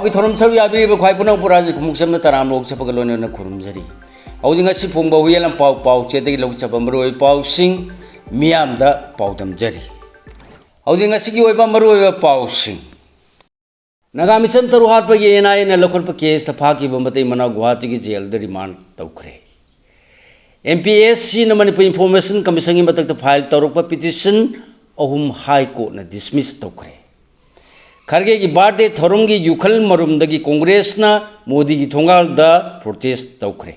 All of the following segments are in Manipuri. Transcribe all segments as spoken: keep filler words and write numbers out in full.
ꯑꯩꯈꯣꯏ ꯊꯧꯔꯝ ꯁꯔꯨꯛ ꯌꯥꯕꯤꯔꯤꯕ ꯈ꯭ꯋꯥꯏ ꯄꯨꯝꯅꯃꯛꯄꯨ ꯔꯥꯖ ꯈꯨꯃꯨꯛꯆꯝꯅ ꯇꯔꯥꯝꯅ ꯑꯣꯛꯆꯕꯒ ꯂꯣꯏꯅꯅ ꯈꯨꯔꯨꯝꯖꯔꯤ꯫ ꯍꯧꯖꯤꯛ ꯉꯁꯤ ꯐꯣꯡꯕ ꯍꯨꯏꯌꯦꯟ ꯂꯝꯄꯥꯎ ꯄꯥꯎꯆꯦꯗꯒꯤ ꯂꯧꯖꯕ ꯃꯔꯨꯑꯣꯏꯕ ꯄꯥꯎꯁꯤꯡ ꯃꯤꯌꯥꯝꯗ ꯄꯥꯎꯗꯝꯖꯔꯤ꯫ ꯍꯧꯖꯤꯛ ꯉꯁꯤꯒꯤ ꯑꯣꯏꯕ ꯃꯔꯨꯑꯣꯏꯕ ꯄꯥꯎꯁꯤꯡ꯫ ꯅꯥꯒꯥ ꯃꯤꯁꯟ ꯇꯔꯨꯛ ꯍꯥꯠꯄꯒꯤ NIAꯅ ꯂꯧꯈꯠꯄ caseꯇ ꯐꯥꯈꯤꯕ ꯃꯇꯩ ꯃꯅꯥꯎ ꯒꯨꯋꯥꯍꯥꯇꯤꯒꯤ jailꯗ remand ꯇꯧꯈ꯭ꯔꯦ꯫ MPSCꯅ Manipur Information Commissionꯒꯤ ꯃꯊꯛꯇ file ꯇꯧꯔꯛꯄ petition ꯑꯍꯨꯝ High Courtꯅ dismiss ꯇꯧꯈ꯭ꯔꯦ꯫ ꯈꯔꯒꯦꯒꯤ birthday ꯊꯧꯔꯝꯒꯤ ꯌꯨꯈꯜ ꯃꯔꯨꯝꯗꯒꯤ Congressꯅ ꯃꯣꯗꯤꯒꯤ ꯊꯣꯡꯒꯥꯜꯗ protest ꯇꯧꯈ꯭ꯔꯦ꯫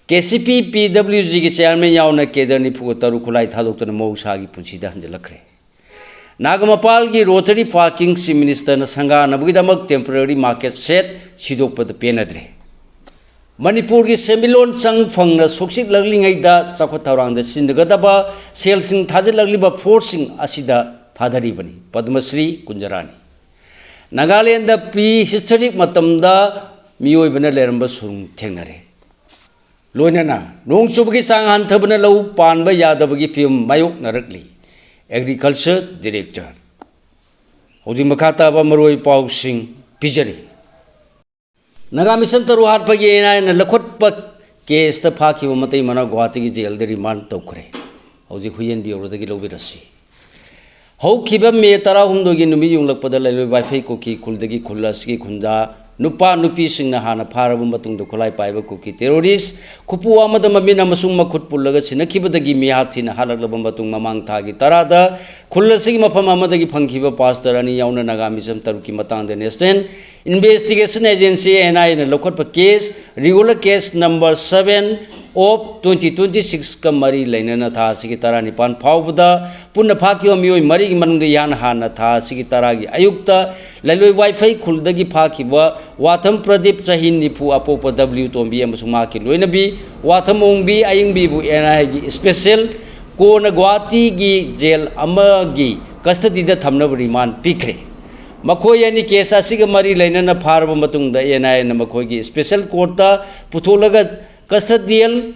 KCP PWGꯒꯤ chairman ꯌꯥꯎꯅ cadre ꯅꯤꯐꯨꯒ ꯇꯔꯨꯛ ꯈꯨꯠꯂꯥꯏ ꯊꯥꯗꯣꯛꯇꯨꯅ ꯃꯍꯧꯁꯥꯒꯤ ꯄꯨꯟꯁꯤꯗ ꯍꯟꯖꯤꯜꯂꯛꯈ꯭ꯔꯦ꯫ ꯅꯥꯒꯃꯄꯥꯜꯒꯤ Rotary Park Chief Ministerꯅ ꯁꯪꯒꯥꯅꯕꯒꯤꯗꯃꯛ temporary market shed ꯁꯤꯗꯣꯛꯄꯗ ꯄꯦꯟꯅꯗ꯭ꯔꯦ꯫ ꯃꯅꯤꯄꯨꯔꯒꯤ ꯁꯦꯟꯃꯤꯠꯂꯣꯟ ꯆꯪ ꯐꯪꯅ ꯁꯣꯛꯆꯤꯜꯂꯛꯂꯤꯉꯩꯗ ꯆꯥꯎꯈꯠ ꯊꯧꯔꯥꯡꯗ ꯁꯤꯖꯤꯟꯅꯒꯗꯕ ꯁꯦꯜꯁꯤꯡ ꯊꯥꯖꯤꯜꯂꯛꯂꯤꯕ forceꯁꯤꯡ ꯑꯁꯤꯗ ꯊꯥꯗꯔꯤꯕꯅꯤ꯫ ꯄꯗꯃꯁ꯭ꯔꯤ ꯀꯨꯟꯖꯔꯥꯅꯤ꯫ ꯅꯥꯒꯥꯂꯦꯟꯗ pre-historic ꯃꯇꯝꯗ ꯃꯤꯑꯣꯏꯕꯅ ꯂꯩꯔꯝꯕ ꯁꯨꯔꯨꯡ ꯊꯦꯡꯅꯔꯦ꯫ ꯂꯣꯏꯅꯅ ꯅꯣꯡ ꯆꯨꯕꯒꯤ ꯆꯥꯡ ꯍꯟꯊꯕꯅ ꯂꯧ ꯄꯥꯟꯕ ꯌꯥꯗꯕꯒꯤ ꯐꯤꯚꯝ ꯃꯥꯌꯣꯛꯅꯔꯛꯂꯤ꯫ Agriculture Director꯫ ꯍꯧꯖꯤꯛ ꯃꯈꯥ ꯇꯥꯕ ꯃꯔꯨꯑꯣꯏꯕ ꯄꯥꯎꯁꯤꯡ ꯄꯤꯖꯔꯤ꯫ ꯅꯥꯒꯥ ꯃꯤꯁꯟ ꯇꯔꯨꯛ ꯍꯥꯠꯄꯒꯤ NIAꯅ ꯂꯧꯈꯠꯄ caseꯇ ꯐꯥꯈꯤꯕ ꯃꯇꯩ ꯃꯅꯥꯎ ꯒꯨꯋꯥꯍꯥꯇꯤꯒꯤ jailꯗ remand ꯇꯧꯈ꯭ꯔꯦ꯫ ꯍꯧꯖꯤꯛ ꯍꯨꯏꯌꯦꯟ bureauꯗꯒꯤ ꯂꯧꯕꯤꯔꯁꯤ꯫ ꯍꯧꯈꯤꯕ May ꯇꯔꯥꯍꯨꯝꯗꯣꯏꯒꯤ ꯅꯨꯃꯤꯠ ꯌꯨꯡꯂꯛꯄꯗ ꯂꯩꯂꯣꯏ ꯋꯥꯏꯐꯩ ꯀꯨꯀꯤ ꯈꯨꯜꯗꯒꯤ ꯈꯨꯜ ꯑꯁꯤꯒꯤ ꯈꯨꯟꯖꯥ ꯅꯨꯄꯥ ꯅꯨꯄꯤꯁꯤꯡꯅ ꯍꯥꯟꯅ ꯐꯥꯔꯕ ꯃꯇꯨꯡꯗ ꯈꯨꯠꯂꯥꯏ ꯄꯥꯏꯕ ꯀꯨꯀꯤ terrorist ꯈꯨꯄꯨ ꯑꯃꯗ ꯃꯃꯤꯠ ꯑꯃꯁꯨꯡ ꯃꯈꯨꯠ ꯄꯨꯜꯂꯒ ꯁꯤꯟꯅꯈꯤꯕꯗꯒꯤ ꯃꯤꯍꯥꯠ ꯊꯤꯅ ꯍꯥꯠꯂꯛꯂꯕ ꯃꯇꯨꯡ ꯃꯃꯥꯡ ꯊꯥꯒꯤ ꯇꯔꯥꯗ ꯈꯨꯜ ꯑꯁꯤꯒꯤ ꯃꯐꯝ ꯑꯃꯗꯒꯤ ꯐꯪꯈꯤꯕ pastor ꯑꯅꯤ ꯌꯥꯎꯅ ꯅꯥꯒꯥ ꯃꯤꯁꯟ ꯇꯔꯨꯛꯀꯤ ꯃꯇꯥꯡꯗ National Investigation Agency, NIAꯅ ꯂꯧꯈꯠꯄ case, regular case number seven of twenty twenty-sixꯀ ꯃꯔꯤ ꯂꯩꯅꯅ ꯊꯥ ꯑꯁꯤꯒꯤ ꯇꯔꯥꯅꯤꯄꯥꯟ ꯐꯥꯎꯕꯗ ꯄꯨꯟꯅ ꯐꯥꯈꯤꯕ ꯃꯤꯑꯣꯏ ꯃꯔꯤꯒꯤ ꯃꯅꯨꯡꯗ ꯏꯍꯥꯟ ꯍꯥꯟꯅ ꯊꯥ ꯑꯁꯤꯒꯤ ꯇꯔꯥꯒꯤ ꯑꯌꯨꯛꯇ ꯂꯩꯂꯣꯏ ꯋꯥꯏꯐꯩ ꯈꯨꯜꯗꯒꯤ ꯐꯥꯈꯤꯕ ꯋꯥꯊꯝ ꯄ꯭ꯔꯗꯤꯞ, ꯆꯍꯤ ꯅꯤꯐꯨ, ꯑꯄꯣꯛꯄ W ꯇꯣꯝꯕꯤ ꯑꯃꯁꯨꯡ ꯃꯍꯥꯛꯀꯤ ꯂꯣꯏꯅꯕꯤ ꯋꯥꯊꯝ ꯑꯣꯡꯕꯤ ꯑꯌꯤꯡꯕꯤꯕꯨ NIAꯒꯤ special ꯀꯣꯟꯅ ꯒꯨꯋꯥꯍꯥꯇꯤꯒꯤ jail ꯑꯃꯒꯤ custodyꯗ ꯊꯝꯅꯕ remand ꯄꯤꯈ꯭ꯔꯦ꯫ ꯃꯈꯣꯏ ꯑꯅꯤ case ꯑꯁꯤꯒ ꯃꯔꯤ ꯂꯩꯅꯅ ꯐꯥꯔꯕ ꯃꯇꯨꯡꯗ NIAꯅ ꯃꯈꯣꯏꯒꯤ special courtꯇ ꯄꯨꯊꯣꯛꯂꯒ custodial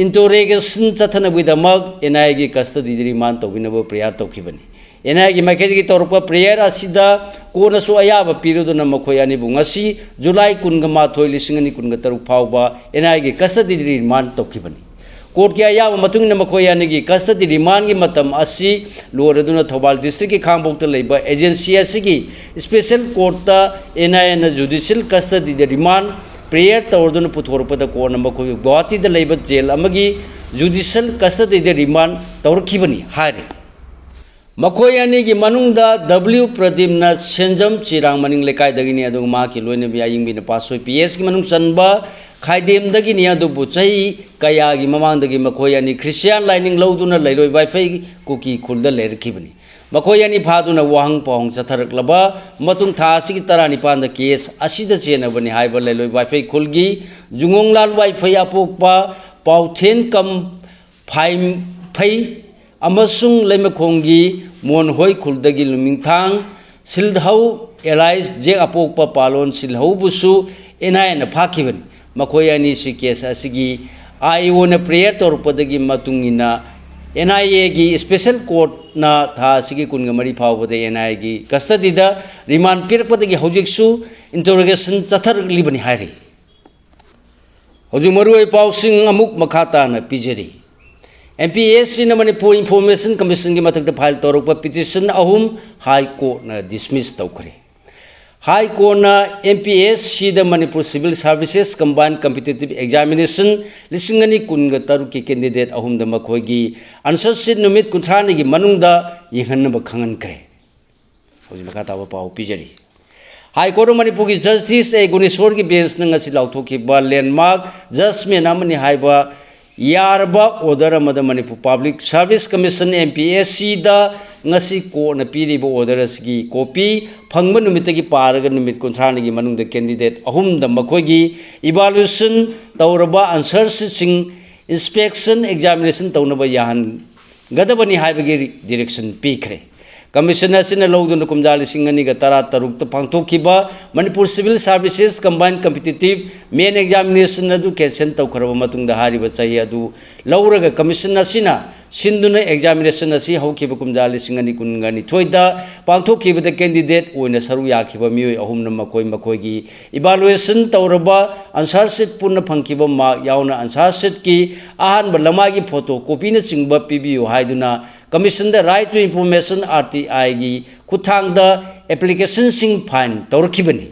interrogation ꯆꯠꯊꯅꯕꯒꯤꯗꯃꯛ NIAꯒꯤ custodyꯗ remand ꯇꯧꯕꯤꯅꯕ prayer ꯇꯧꯈꯤꯕꯅꯤ꯫ ꯑꯦꯟ ꯑꯥꯏ ꯑꯦꯒꯤ ꯃꯥꯏꯀꯩꯗꯒꯤ ꯇꯧꯔꯛꯄ prayer ꯑꯁꯤꯗ courtꯅꯁꯨ ꯑꯌꯥꯕ ꯄꯤꯔꯗꯨꯅ ꯃꯈꯣꯏ ꯑꯅꯤꯕꯨ ꯉꯁꯤ, July ꯀꯨꯟꯒ ꯃꯥꯊꯣꯏ, ꯂꯤꯁꯤꯡ ꯑꯅꯤ ꯀꯨꯟꯒ ꯇꯔꯨꯛ ꯐꯥꯎꯕ ꯑꯦꯟ ꯑꯥꯏ ꯑꯦꯒꯤ custody remand ꯇꯧꯈꯤꯕꯅꯤ꯫ Courtꯀꯤ ꯑꯌꯥꯕ ꯃꯇꯨꯡ ꯏꯟꯅ ꯃꯈꯣꯏ ꯑꯅꯤꯒꯤ custody remandꯒꯤ ꯃꯇꯝ ꯑꯁꯤ ꯂꯣꯏꯔꯗꯨꯅ ꯊꯧꯕꯥꯜ districtꯀꯤ ꯈꯥꯉꯕꯣꯛꯇ ꯂꯩꯕ agency ꯑꯁꯤꯒꯤ special courtꯇ ꯑꯦꯟ ꯑꯥꯏ ꯑꯦꯅ judicial custodyꯗ remand prayer ꯇꯧꯔꯗꯨꯅ ꯄꯨꯊꯣꯔꯛꯄꯗ courtꯅ ꯃꯈꯣꯏꯕꯨ ꯒꯨꯋꯥꯍꯥꯇꯤꯗ ꯂꯩꯕ jail ꯑꯃꯒꯤ judicial custodyꯗ remand ꯇꯧꯔꯛꯈꯤꯕꯅꯤ ꯍꯥꯏꯔꯤ꯫ ꯃꯈꯣꯏ ꯑꯅꯤꯒꯤ ꯃꯅꯨꯡꯗ W ꯄ꯭ꯔꯗꯤꯞꯅ ꯁꯦꯟꯖꯝ ꯆꯤꯔꯥꯡ ꯃꯅꯤꯡ ꯂꯩꯀꯥꯏꯗꯒꯤꯅꯤ, ꯑꯗꯨꯒ ꯃꯍꯥꯛꯀꯤ ꯂꯣꯏꯅꯕꯤ ꯑꯌꯤꯡꯕꯤꯅ ꯄꯥꯠꯁꯣꯏ P S ꯀꯤ ꯃꯅꯨꯡ ꯆꯟꯕ ꯈꯥꯏꯗꯦꯝꯗꯒꯤꯅꯤ, ꯑꯗꯨꯕꯨ ꯆꯍꯤ ꯀꯌꯥꯒꯤ ꯃꯃꯥꯡꯗꯒꯤ ꯃꯈꯣꯏ ꯑꯅꯤ ꯈ꯭ꯔꯤꯁꯇꯤꯌꯥꯟ ꯂꯥꯏꯅꯤꯡ ꯂꯧꯗꯨꯅ ꯂꯩꯔꯣꯏ ꯋꯥꯏꯐꯩ ꯀꯨꯀꯤ ꯈꯨꯜꯗ ꯂꯩꯔꯛꯈꯤꯕꯅꯤ꯫ ꯃꯈꯣꯏ ꯑꯅꯤ ꯐꯥꯗꯨꯅ ꯋꯥꯍꯪ ꯄꯥꯎꯍꯪ ꯆꯠꯊꯔꯛꯂꯕ ꯃꯇꯨꯡ ꯊꯥ ꯑꯁꯤꯒꯤ ꯇꯔꯥꯅꯤꯄꯥꯟꯗ case ꯑꯁꯤꯗ ꯆꯦꯟꯅꯕꯅꯤ ꯍꯥꯏꯕ ꯂꯩꯂꯣꯏ ꯋꯥꯏꯐꯩ ꯈꯨꯜꯒꯤ ꯖꯨꯉꯣꯡꯂꯥꯜ ꯋꯥꯏꯐꯩ ꯑꯄꯣꯛꯄ ꯄꯥꯎꯊꯦꯟ ꯀꯝ ꯐꯥꯏꯝꯐꯩ ꯑꯃꯁꯨꯡ ꯂꯩꯃꯈꯣꯡꯒꯤ ꯃꯣꯟꯍꯣꯏ ꯈꯨꯜꯗꯒꯤ ꯂꯨꯃꯤꯡꯊꯥꯡ ꯁꯤꯜꯍꯧ alias ꯖꯦꯛ ꯑꯄꯣꯛꯄ ꯄꯥꯂꯣꯟ ꯁꯤꯜꯍꯧꯕꯨꯁꯨ ꯑꯦꯟ ꯑꯥꯏ ꯑꯦꯅ ꯐꯥꯈꯤꯕꯅꯤ꯫ ꯃꯈꯣꯏ ꯑꯅꯤꯁꯤ case ꯑꯁꯤꯒꯤ ꯑꯥꯏ ꯑꯣꯅ prayer ꯇꯧꯔꯛꯄꯗꯒꯤ ꯃꯇꯨꯡ ꯏꯟꯅ ꯑꯦꯟ ꯑꯥꯏ ꯑꯦꯒꯤ special courtꯅ ꯊꯥ ꯑꯁꯤꯒꯤ ꯀꯨꯟꯒ ꯃꯔꯤ ꯐꯥꯎꯕꯗ ꯑꯦꯟ ꯑꯥꯏ ꯑꯦꯒꯤ custodyꯗ remand ꯄꯤꯔꯛꯄꯗꯒꯤ ꯍꯧꯖꯤꯛꯁꯨ interrogation ꯆꯠꯊꯔꯛꯂꯤꯕꯅꯤ ꯍꯥꯏꯔꯤ꯫ ꯍꯧꯖꯤꯛ ꯃꯔꯨꯑꯣꯏꯕ ꯄꯥꯎꯁꯤꯡ ꯑꯃꯨꯛ ꯃꯈꯥ ꯇꯥꯅ ꯄꯤꯖꯔꯤ꯫ M P S Cꯅ Manipur Information Commissionꯒꯤ ꯃꯊꯛꯇ file ꯇꯧꯔꯛꯄ petition ꯑꯍꯨꯝ High Courtꯅ dismiss ꯇꯧꯈ꯭ꯔꯦ꯫ High Courtꯅ M P S Cꯗ Manipur Civil Services Combined Competitive Examination ꯂꯤꯁꯤꯡ ꯑꯅꯤ ꯀꯨꯟꯒ ꯇꯔꯨꯛꯀꯤ candidate ꯑꯍꯨꯝꯗ ꯃꯈꯣꯏꯒꯤ answer sheet ꯅꯨꯃꯤꯠ ꯀꯨꯟꯊ꯭ꯔꯥꯅꯤꯒꯤ ꯃꯅꯨꯡꯗ ꯌꯦꯡꯍꯟꯅꯕ ꯈꯪꯍꯟꯈ꯭ꯔꯦ꯫ ꯍꯧꯖꯤꯛ ꯃꯈꯥ ꯇꯥꯕ ꯄꯥꯎ ꯄꯤꯖꯔꯤ꯫ High Court of ꯃꯅꯤꯄꯨꯔꯒꯤ Justice A ꯒꯨꯅꯦꯁꯣꯔꯒꯤ benchꯅ ꯉꯁꯤ ꯂꯥꯎꯊꯣꯛꯈꯤꯕ landmark judgment ꯑꯃꯅꯤ ꯍꯥꯏꯕ ꯌꯥꯔꯕ order ꯑꯃꯗ Manipur Public Service Commission, M P S Cꯗ ꯉꯁꯤ courtꯅ ꯄꯤꯔꯤꯕ order ꯑꯁꯤꯒꯤ copy ꯐꯪꯕ ꯅꯨꯃꯤꯠꯇꯒꯤ ꯄꯥꯔꯒ ꯅꯨꯃꯤꯠ ꯀꯨꯟꯊ꯭ꯔꯥꯅꯤꯒꯤ ꯃꯅꯨꯡꯗ candidate ꯑꯍꯨꯝꯗ ꯃꯈꯣꯏꯒꯤ evaluation ꯇꯧꯔꯕ answer sheetꯁꯤꯡ inspection examination ꯇꯧꯅꯕ ꯌꯥꯍꯟꯒꯗꯕꯅꯤ ꯍꯥꯏꯕꯒꯤ direction ꯄꯤꯈ꯭ꯔꯦ꯫ Commission ꯑꯁꯤꯅ ꯂꯧꯗꯨꯅ ꯀꯨꯝꯖꯥ ꯂꯤꯁꯤꯡ ꯑꯅꯤꯒ ꯇꯔꯥ ꯇꯔꯨꯛꯇ ꯄꯥꯡꯊꯣꯛꯈꯤꯕ Manipur Civil Services Combined Competitive Main Examination ꯑꯗꯨ cancel ꯇꯧꯈ꯭ꯔꯕ ꯃꯇꯨꯡꯗ ꯍꯥꯏꯔꯤꯕ ꯆꯍꯤ ꯑꯗꯨ ꯂꯧꯔꯒ commission ꯑꯁꯤꯅ ꯁꯤꯟꯗꯨꯅ examination ꯑꯁꯤ ꯍꯧꯈꯤꯕ ꯀꯨꯝꯖꯥ ꯂꯤꯁꯤꯡ ꯑꯅꯤ ꯀꯨꯟꯒ ꯅꯤꯊꯣꯏꯗ ꯄꯥꯡꯊꯣꯛꯈꯤꯕꯗ candidate ꯑꯣꯏꯅ ꯁꯔꯨꯛ ꯌꯥꯈꯤꯕ ꯃꯤꯑꯣꯏ ꯑꯍꯨꯝꯅ ꯃꯈꯣꯏ ꯃꯈꯣꯏꯒꯤ evaluation ꯇꯧꯔꯕ answer sheet ꯄꯨꯟꯅ ꯐꯪꯈꯤꯕ mark ꯌꯥꯎꯅ answer sheetꯀꯤ ꯑꯍꯥꯟꯕ ꯂꯃꯥꯏꯒꯤ photocopyꯅꯆꯤꯡꯕ ꯄꯤꯕꯤꯌꯨ ꯍꯥꯏꯗꯨꯅ Commission on the Right to Information, R T I ꯒꯤ ꯈꯨꯠꯊꯥꯡꯗ applicationꯁꯤꯡ file ꯇꯧꯔꯛꯈꯤꯕꯅꯤ꯫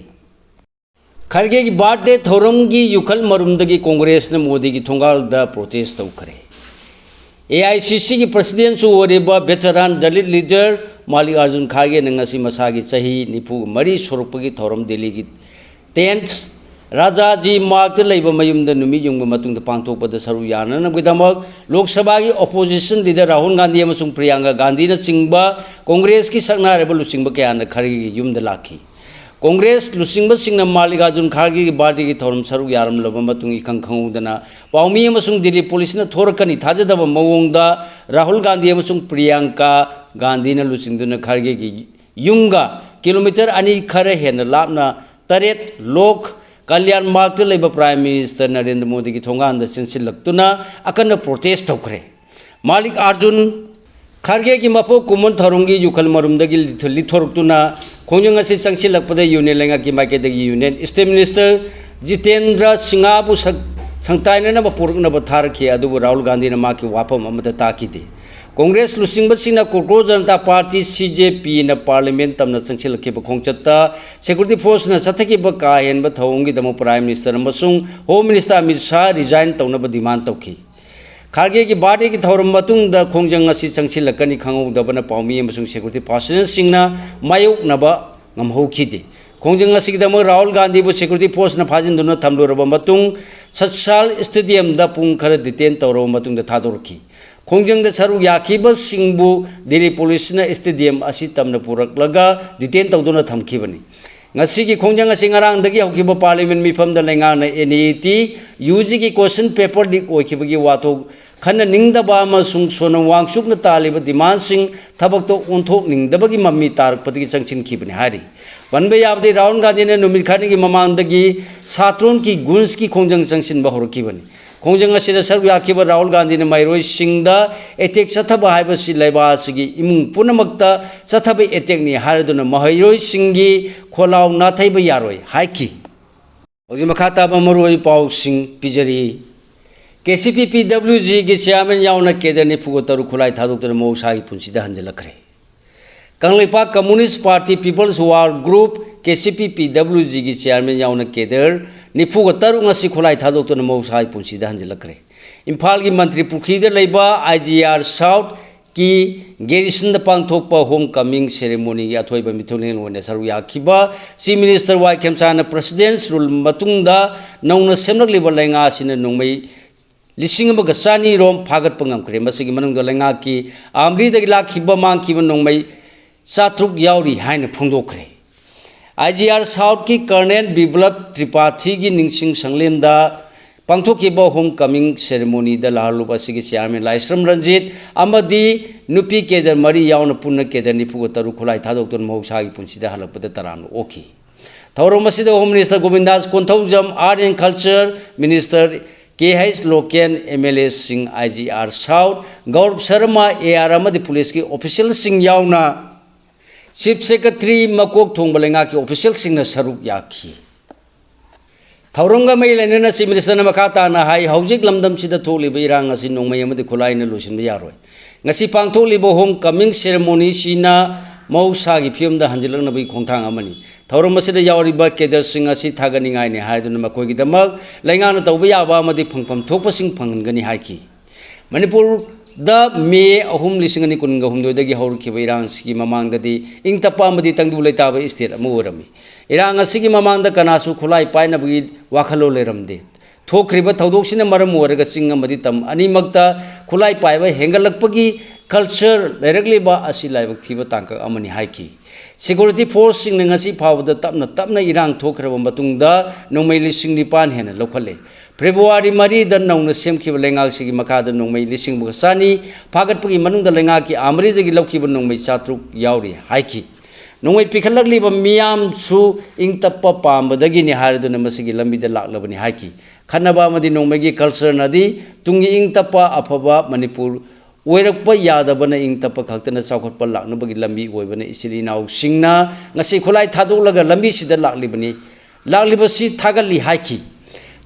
ꯈꯔꯒꯦꯒꯤ birthday ꯊꯧꯔꯝꯒꯤ ꯌꯨꯈꯜ ꯃꯔꯨꯝꯗꯒꯤ ꯀꯣꯡꯒ꯭ꯔꯦꯁꯅ ꯃꯣꯗꯤꯒꯤ ꯊꯣꯡꯒꯥꯜꯗ protest ꯇꯧꯈ꯭ꯔꯦ꯫ ꯑꯦ ꯑꯥꯏ ꯁꯤ ꯁꯤꯒꯤ presidentꯁꯨ ꯑꯣꯏꯔꯤꯕ veteran Dalit leader ꯃꯥꯜꯂꯤꯛ ꯑꯥꯔꯖꯨꯟ ꯈꯥꯔꯒꯦꯅ ꯉꯁꯤ ꯃꯁꯥꯒꯤ ꯆꯍꯤ ꯅꯤꯐꯨ ꯃꯔꯤ ꯁꯨꯔꯛꯄꯒꯤ ꯊꯧꯔꯝ ꯗꯤꯜꯂꯤꯒꯤ tenth ꯔꯥꯖꯥꯖꯤ ꯃꯥꯔꯒꯇ ꯂꯩꯕ ꯃꯌꯨꯝꯗ ꯅꯨꯃꯤꯠ ꯌꯨꯡꯕ ꯃꯇꯨꯡꯗ ꯄꯥꯡꯊꯣꯛꯄꯗ ꯁꯔꯨꯛ ꯌꯥꯅꯅꯕꯒꯤꯗꯃꯛ ꯂꯣꯛ ꯁꯚꯥꯒꯤ opposition leader ꯔꯥꯍꯨꯜ ꯒꯥꯟꯙꯤ ꯑꯃꯁꯨꯡ ꯄ꯭ꯔꯤꯌꯥꯡꯀꯥ ꯒꯥꯟꯙꯤꯅꯆꯤꯡꯕ ꯀꯣꯡꯒ꯭ꯔꯦꯁꯀꯤ ꯁꯛꯅꯥꯏꯔꯕ ꯂꯨꯆꯤꯡꯕ ꯀꯌꯥꯅ ꯈꯔꯒꯦꯒꯤ ꯌꯨꯝꯗ ꯂꯥꯛꯈꯤ꯫ ꯀꯣꯡꯒ꯭ꯔꯦꯁ ꯂꯨꯆꯤꯡꯕꯁꯤꯡꯅ ꯃꯥꯜꯂꯤꯛ ꯑꯥꯔꯖꯨꯟ ꯈꯥꯔꯒꯦꯒꯤ birthdayꯒꯤ ꯊꯧꯔꯝ ꯁꯔꯨꯛ ꯌꯥꯔꯝꯂꯕ ꯃꯇꯨꯡ ꯏꯈꯪ ꯈꯪꯍꯧꯗꯅ ꯄꯥꯎꯃꯤ ꯑꯃꯁꯨꯡ ꯗꯤꯜꯂꯤ ꯄꯨꯂꯤꯁꯅ ꯊꯣꯔꯛꯀꯅꯤ ꯊꯥꯖꯗꯕ ꯃꯑꯣꯡꯗ ꯔꯥꯍꯨꯜ ꯒꯥꯟꯙꯤ ꯑꯃꯁꯨꯡ ꯄ꯭ꯔꯤꯌꯥꯡꯀꯥ ꯒꯥꯟꯙꯤꯅ ꯂꯨꯆꯤꯡꯗꯨꯅ ꯈꯔꯒꯦꯒꯤ ꯌꯨꯝꯒ kilometre ꯑꯅꯤ ꯈꯔ ꯍꯦꯟꯅ ꯂꯥꯞꯅ ꯇꯔꯦꯠ ꯂꯣꯛ ꯀꯜꯌꯥꯟ ꯃꯥꯔꯒꯇ ꯂꯩꯕ Prime Minister ꯅꯔꯦꯟꯗ꯭ꯔ ꯃꯣꯗꯤꯒꯤ ꯊꯣꯡꯒꯥꯟꯗ ꯆꯦꯟꯁꯤꯜꯂꯛꯇꯨꯅ ꯑꯀꯟꯕ protest ꯇꯧꯈ꯭ꯔꯦ꯫ ꯃꯥꯜꯂꯤꯛ ꯑꯥꯔꯖꯨꯟ ꯈꯔꯒꯦꯒꯤ ꯃꯄꯣꯛ ꯀꯨꯝꯑꯣꯟ ꯊꯧꯔꯝꯒꯤ ꯌꯨꯈꯜ ꯃꯔꯨꯝꯗꯒꯤ ꯂꯤꯊ-, ꯂꯤꯊꯣꯔꯛꯇꯨꯅ ꯈꯣꯡꯖꯪ ꯑꯁꯤ ꯆꯪꯁꯤꯜꯂꯛꯄꯗ union ꯂꯩꯉꯥꯛꯀꯤ ꯃꯥꯏꯀꯩꯗꯒꯤ union state minister ꯖꯤꯇꯦꯟꯗ꯭ꯔ ꯁꯤꯡꯍꯕꯨ ꯁꯛ-, ꯁꯪꯇꯥꯏꯅꯅꯕ ꯄꯨꯔꯛꯅꯕ ꯊꯥꯔꯛꯈꯤ, ꯑꯗꯨꯕꯨ ꯔꯥꯍꯨꯜ ꯒꯥꯟꯙꯤꯅ ꯃꯍꯥꯛꯀꯤ ꯋꯥꯐꯝ ꯑꯃꯠꯇ ꯇꯥꯈꯤꯗꯦ꯫ ꯀꯣꯡꯒ꯭ꯔꯦꯁ ꯂꯨꯆꯤꯡꯕꯁꯤꯡꯅ ꯀꯣꯀ꯭ꯔꯣꯁ Janata party, C J P ꯅ parliament ꯇꯝꯅ ꯆꯪꯁꯤꯜꯂꯛꯈꯤꯕ ꯈꯣꯡꯆꯠꯇ security forceꯅ ꯆꯠꯊꯈꯤꯕ ꯀꯥ ꯍꯦꯟꯕ ꯊꯧꯑꯣꯡꯒꯤꯗꯃꯛ Prime Minister ꯑꯃꯁꯨꯡ Home Minister Amit Shah resign ꯇꯧꯅꯕ demand ꯇꯧꯈꯤ꯫ ꯈꯥꯔꯒꯦꯒꯤ birthdayꯒꯤ ꯊꯧꯔꯝ ꯃꯇꯨꯡꯗ ꯈꯣꯡꯖꯪ ꯑꯁꯤ ꯆꯪꯁꯤꯜꯂꯛꯀꯅꯤ ꯈꯪꯍꯧꯗꯕꯅ ꯄꯥꯎꯃꯤ ꯑꯃꯁꯨꯡ security personnelꯁꯤꯡꯅ ꯃꯥꯌꯣꯛꯅꯕ ꯉꯝꯍꯧꯈꯤꯗꯦ꯫ ꯈꯣꯡꯖꯪ ꯑꯁꯤꯒꯤꯗꯃꯛ ꯔꯥꯍꯨꯜ ꯒꯥꯟꯙꯤꯕꯨ security forceꯅ ꯐꯥꯖꯤꯟꯗꯨꯅ ꯊꯝꯂꯨꯔꯕ ꯃꯇꯨꯡ ꯁꯠꯁꯥꯜ stadiumꯗ ꯄꯨꯡ ꯈꯔ detain ꯇꯧꯔꯕ ꯃꯇꯨꯡꯗ ꯊꯥꯗꯣꯔꯛꯈꯤ꯫ ꯈꯣꯡꯖꯪꯗ ꯁꯔꯨꯛ ꯌꯥꯈꯤꯕꯁꯤꯡꯕꯨ ꯗꯤꯜꯂꯤ ꯄꯨꯂꯤꯁꯅ stadium ꯑꯁꯤ ꯇꯝꯅ ꯄꯨꯔꯛꯂꯒ detain ꯇꯧꯗꯨꯅ ꯊꯝꯈꯤꯕꯅꯤ꯫ ꯉꯁꯤꯒꯤ ꯈꯣꯡꯖꯪ ꯑꯁꯤ ꯉꯔꯥꯡꯗꯒꯤ ꯍꯧꯈꯤꯕ parliament ꯃꯤꯐꯝꯗ ꯂꯩꯉꯥꯛꯅ N E T, U G ꯒꯤ question paper leak ꯑꯣꯏꯈꯤꯕꯒꯤ ꯋꯥꯊꯣꯛ ꯈꯟꯅꯅꯤꯡꯗꯕ ꯑꯃꯁꯨꯡ ꯁꯣꯅꯝ ꯋꯥꯡꯆꯨꯛꯅ ꯇꯥꯜꯂꯤꯕ demandꯁꯤꯡ ꯊꯕꯛꯇ ꯑꯣꯟꯊꯣꯛꯅꯤꯡꯗꯕꯒꯤ ꯃꯃꯤ ꯇꯥꯔꯛꯄꯗꯒꯤ ꯆꯪꯁꯤꯟꯈꯤꯕꯅꯤ ꯍꯥꯏꯔꯤ꯫ ꯄꯟꯕ ꯌꯥꯕꯗꯤ ꯔꯥꯍꯨꯜ ꯒꯥꯟꯙꯤꯅ ꯅꯨꯃꯤꯠ ꯈꯔꯅꯤꯒꯤ ꯃꯃꯥꯡꯗꯒꯤ ꯁꯥꯇ꯭ꯔꯣꯟꯒꯤ ꯒꯨꯟꯁꯀꯤ ꯈꯣꯡꯖꯪ ꯆꯪꯁꯤꯟꯕ ꯍꯧꯔꯛꯈꯤꯕꯅꯤ꯫ ꯈꯣꯡꯖꯪ ꯑꯁꯤꯗ ꯁꯔꯨꯛ ꯌꯥꯈꯤꯕ ꯔꯥꯍꯨꯜ ꯒꯥꯟꯙꯤꯅ ꯃꯍꯩꯔꯣꯏꯁꯤꯡꯗ ꯑꯦꯇꯦꯛ ꯆꯠꯊꯕ ꯍꯥꯏꯕꯁꯤ ꯂꯩꯕꯥꯛ ꯑꯁꯤꯒꯤ ꯏꯃꯨꯡ ꯄꯨꯝꯅꯃꯛꯇ ꯆꯠꯊꯕ ꯑꯦꯇꯦꯛꯅꯤ ꯍꯥꯏꯔꯗꯨꯅ ꯃꯍꯩꯔꯣꯏꯁꯤꯡꯒꯤ ꯈꯣꯜꯂꯥꯎ ꯅꯥꯊꯩꯕ ꯌꯥꯔꯣꯏ ꯍꯥꯏꯈꯤ꯫ ꯍꯧꯖꯤꯛ ꯃꯈꯥ ꯇꯥꯕ ꯃꯔꯨꯑꯣꯏꯕ ꯄꯥꯎꯁꯤꯡ ꯄꯤꯖꯔꯤ꯫ K C P P W ꯖꯤꯒꯤ ꯆꯤꯌꯥꯔꯃꯦꯟ ꯌꯥꯎꯅ ꯀꯦꯗꯔ ꯅꯤꯐꯨꯒ ꯇꯔꯨꯛ ꯈꯨꯠꯂꯥꯏ ꯊꯥꯗꯣꯛꯇꯨꯅ ꯃꯍꯧꯁꯥꯒꯤ ꯄꯨꯟꯁꯤꯗ ꯍꯟꯖꯤꯜꯂꯛꯈ꯭ꯔꯦ꯫ Kangleipak communist party people's war group, K C P P W ꯖꯤꯒꯤ ꯆꯤꯌꯥꯔꯃꯦꯟ ꯌꯥꯎꯅ ꯀꯦꯗꯔ ꯅꯤꯐꯨꯒ ꯇꯔꯨꯛ ꯉꯁꯤ ꯈꯨꯠꯂꯥꯏ ꯊꯥꯗꯣꯛꯇꯨꯅ ꯃꯍꯧꯁꯥꯒꯤ ꯄꯨꯟꯁꯤꯗ ꯍꯟꯖꯤꯜꯂꯛꯈ꯭ꯔꯦ꯫ ꯏꯝꯐꯥꯜꯒꯤ ꯃꯟꯇ꯭ꯔꯤ ꯄꯨꯈ꯭ꯔꯤꯗ ꯂꯩꯕ ꯑꯥꯏ ꯖꯤ ꯑꯥꯔ ꯁꯥꯎꯠꯀꯤ ꯒꯦꯔꯤꯁꯟꯗ ꯄꯥꯡꯊꯣꯛꯄ ꯍꯣꯝ ꯀꯃꯤꯡ ꯁꯦꯔꯦꯃꯣꯅꯤꯒꯤ ꯑꯊꯣꯏꯕ ꯃꯤꯊꯨꯡꯂꯦꯟ ꯑꯣꯏꯅ ꯁꯔꯨꯛ ꯌꯥꯈꯤꯕ ꯆꯤꯐ ꯃꯤꯅꯤꯁꯇꯔ ꯋꯥꯏ ꯈꯦꯝꯆꯥꯟꯅ ꯄ꯭ꯔꯁꯤꯗꯦꯟꯁ ꯔꯨꯜ ꯃꯇꯨꯡꯗ ꯅꯧꯅ ꯁꯦꯝꯂꯛꯂꯤꯕ ꯂꯩꯉꯥꯛ ꯑꯁꯤꯅ ꯅꯣꯡꯃꯩ ꯂꯤꯁꯤꯡ ꯑꯃꯒ ꯆꯅꯤ ꯔꯣꯝ ꯐꯥꯒꯠꯄ ꯉꯝꯈ꯭ꯔꯦ꯫ ꯃꯁꯤꯒꯤ ꯃꯅꯨꯡꯗ ꯂꯩꯉꯥꯛꯀꯤ ꯑꯥꯝꯔꯤꯗꯒꯤ ꯂꯥꯛꯈꯤꯕ ꯃꯥꯡꯈꯤꯕ ꯅꯣꯡꯃꯩ ꯆꯥꯇ꯭ꯔꯨꯛ ꯌꯥꯎꯔꯤ ꯍꯥꯏꯅ ꯐꯣꯡꯗꯣꯛꯈ꯭ꯔꯦ꯫ ꯑꯥꯏ ꯖꯤ ꯑꯥꯔ ꯁꯥꯎꯠꯀꯤ ꯀꯔꯅꯦꯜ ꯕꯤꯄ꯭ꯂꯕ ꯇ꯭ꯔꯤꯄꯥꯊꯤꯒꯤ ꯅꯤꯡꯁꯤꯡ ꯁꯪꯂꯦꯟꯗ ꯄꯥꯡꯊꯣꯛꯈꯤꯕ ꯍꯣꯝ ꯀꯃꯤꯡ ꯁꯦꯔꯦꯃꯣꯅꯤꯗ ꯂꯥꯍꯜꯂꯨꯞ ꯑꯁꯤꯒꯤ ꯆꯤꯌꯥꯔꯃꯦꯟ ꯂꯥꯏꯁ꯭ꯔꯝ ꯔꯟꯖꯤꯠ ꯑꯃꯗꯤ ꯅꯨꯄꯤ ꯀꯦꯗꯔ ꯃꯔꯤ ꯌꯥꯎꯅ ꯄꯨꯟꯅ ꯀꯦꯗꯔ ꯅꯤꯐꯨꯒ ꯇꯔꯨꯛ ꯈꯨꯠꯂꯥꯏ ꯊꯥꯗꯣꯛꯇꯨꯅ ꯃꯍꯧꯁꯥꯒꯤ ꯄꯨꯟꯁꯤꯗ ꯍꯜꯂꯛꯄꯗ ꯇꯔꯥꯝꯅ ꯑꯣꯛꯈꯤ꯫ ꯊꯧꯔꯝ ꯑꯁꯤꯗ home minister Govindas Konthoujam, art and culture minister K H Loken, M L ꯑꯦꯁꯤꯡ I G R south, Gaurav Sharma, A R ꯑꯃꯗꯤ ꯄꯨꯂꯤꯁꯀꯤ ꯑꯣꯐꯤꯁꯤꯌꯦꯜꯁꯤꯡ ꯌꯥꯎꯅ ꯆꯤꯐ ꯁꯦꯀ꯭ꯔꯦꯇꯔꯤ, ꯃꯀꯣꯛ ꯊꯣꯡꯕ ꯂꯩꯉꯥꯛꯀꯤ ꯑꯣꯐꯤꯁꯤꯌꯦꯜꯁꯤꯡꯅ ꯁꯔꯨꯛ ꯌꯥꯈꯤ꯫ ꯊꯧꯔꯝꯒ ꯃꯔꯤ ꯂꯩꯅꯅ ꯆꯤꯐ ꯃꯤꯅꯤꯁꯇꯔꯅ ꯃꯈꯥ ꯇꯥꯅ ꯍꯥꯏ, ꯍꯧꯖꯤꯛ ꯂꯝꯗꯝꯁꯤꯗ ꯊꯣꯛꯂꯤꯕ ꯏꯔꯥꯡ ꯑꯁꯤ ꯅꯣꯡꯃꯩ ꯑꯃꯗꯤ ꯈꯨꯠꯂꯥꯏꯅ ꯂꯣꯏꯁꯤꯟꯕ ꯌꯥꯔꯣꯏ꯫ ꯉꯁꯤ ꯄꯥꯡꯊꯣꯛꯂꯤꯕ ꯍꯣꯝ ꯀꯃꯤꯡ ꯁꯦꯔꯦꯃꯣꯅꯤꯁꯤꯅ ꯃꯍꯧꯁꯥꯒꯤ ꯐꯤꯕꯝꯗ ꯍꯟꯖꯤꯜꯂꯛꯅꯕꯒꯤ ꯈꯣꯡꯊꯥꯡ ꯑꯃꯅꯤ꯫ ꯊꯧꯔꯝ ꯑꯁꯤꯗ ꯌꯥꯎꯔꯤꯕ ꯀꯦꯗꯔꯁꯤꯡ ꯑꯁꯤ ꯊꯥꯒꯠꯅꯤꯡꯉꯥꯏꯅꯤ ꯍꯥꯏꯗꯨꯅ ꯃꯈꯣꯏꯒꯤꯗꯃꯛ ꯂꯩꯉꯥꯛꯅ ꯇꯧꯕ ꯌꯥꯕ ꯑꯃꯗꯤ ꯐꯪꯐꯝ ꯊꯣꯛꯄꯁꯤꯡ ꯐꯪꯍꯟꯒꯅꯤ ꯍꯥꯏꯈꯤ꯫ ꯃꯅꯤꯄꯨꯔꯗ ꯃꯦ ꯑꯍꯨꯝ, ꯂꯤꯁꯤꯡ ꯑꯅꯤ ꯀꯨꯟꯒ ꯍꯨꯝꯗꯣꯏꯗꯒꯤ ꯍꯧꯔꯛꯈꯤꯕ ꯏꯔꯥꯡꯁꯤꯒꯤ ꯃꯃꯥꯡꯗꯗꯤ ꯏꯪ ꯇꯞꯄ ꯑꯃꯗꯤ ꯇꯪꯗꯨ ꯂꯩꯇꯥꯕ ꯏꯁꯇꯦꯠ ꯑꯃ ꯑꯣꯏꯔꯝꯃꯤ꯫ ꯏꯔꯥꯡ ꯑꯁꯤꯒꯤ ꯃꯃꯥꯡꯗ ꯀꯅꯥꯁꯨ ꯈꯨꯠꯂꯥꯏ ꯄꯥꯏꯅꯕꯒꯤ ꯋꯥꯈꯜꯂꯣꯟ ꯂꯩꯔꯝꯗꯦ꯫ ꯊꯣꯛꯈ꯭ꯔꯤꯕ ꯊꯧꯗꯣꯛꯁꯤꯅ ꯃꯔꯝ ꯑꯣꯏꯔꯒ ꯆꯤꯡ ꯑꯃꯗꯤ ꯇꯝ ꯑꯅꯤꯃꯛꯇ ꯈꯨꯠꯂꯥꯏ ꯄꯥꯏꯕ ꯍꯦꯟꯒꯠꯂꯛꯄꯒꯤ ꯀꯜꯆꯔ ꯂꯩꯔꯛꯂꯤꯕ ꯑꯁꯤ ꯂꯥꯏꯕꯛ ꯊꯤꯕ ꯇꯥꯡꯀꯛ ꯑꯃꯅꯤ ꯍꯥꯏꯈꯤ꯫ ꯁꯦꯀ꯭ꯌꯨꯔꯤꯇꯤ ꯐꯣꯔꯁꯁꯤꯡꯅ ꯉꯁꯤ ꯐꯥꯎꯕꯗ ꯇꯞꯅ ꯇꯞꯅ ꯏꯔꯥꯡ ꯊꯣꯛꯈ꯭ꯔꯕ ꯃꯇꯨꯡꯗ ꯅꯣꯡꯃꯩ ꯂꯤꯁꯤꯡ ꯅꯤꯄꯥꯟ ꯍꯦꯟꯅ ꯂꯧꯈꯠꯂꯦ꯫ ꯐꯦꯕ꯭ꯔꯨꯋꯥꯔꯤ ꯃꯔꯤꯗ ꯅꯧꯅ ꯁꯦꯝꯈꯤꯕ ꯂꯩꯉꯥꯛꯁꯤꯒꯤ ꯃꯈꯥꯗ ꯅꯣꯡꯃꯩ ꯂꯤꯁꯤꯡ ꯑꯃꯒ ꯆꯅꯤ ꯐꯥꯒꯠꯄꯒꯤ ꯃꯅꯨꯡꯗ ꯂꯩꯉꯥꯛꯀꯤ ꯑꯥꯔꯃꯔꯤꯗꯒꯤ ꯂꯧꯈꯤꯕ ꯅꯣꯡꯃꯩ ꯆꯥꯇ꯭ꯔꯨꯛ ꯌꯥꯎꯔꯤ ꯍꯥꯏꯈꯤ꯫ ꯅꯣꯡꯃꯩ ꯄꯤꯈꯠꯂꯛꯂꯤꯕ ꯃꯤꯌꯥꯝꯁꯨ ꯏꯪ ꯇꯞꯄ ꯄꯥꯝꯕꯗꯒꯤꯅꯤ ꯍꯥꯏꯔꯗꯨꯅ ꯃꯁꯤꯒꯤ ꯂꯝꯕꯤꯗ ꯂꯥꯛꯂꯕꯅꯤ ꯍꯥꯏꯈꯤ꯫ ꯈꯟꯅꯕ ꯑꯃꯗꯤ ꯅꯣꯡꯃꯩꯒꯤ ꯀꯜꯆꯔꯅꯗꯤ ꯇꯨꯡꯒꯤ ꯏꯪ ꯇꯞꯄ ꯑꯐꯕ ꯃꯅꯤꯄꯨꯔ ꯑꯣꯏꯔꯛꯄ ꯌꯥꯗꯕꯅ ꯏꯪ ꯇꯞꯄ ꯈꯛꯇꯅ ꯆꯥꯎꯈꯠꯄ ꯂꯥꯛꯅꯕꯒꯤ ꯂꯝꯕꯤ ꯑꯣꯏꯕꯅ ꯏꯆꯤꯜ ꯏꯅꯥꯎꯁꯤꯡꯅ ꯉꯁꯤ ꯈꯨꯠꯂꯥꯏ ꯊꯥꯗꯣꯛꯂꯒ ꯂꯝꯕꯤꯁꯤꯗ ꯂꯥꯛꯂꯤꯕꯅꯤ꯫ ꯂꯥꯛꯂꯤꯕꯁꯤ ꯊꯥꯒꯠꯂꯤ ꯍꯥꯏꯈꯤ꯫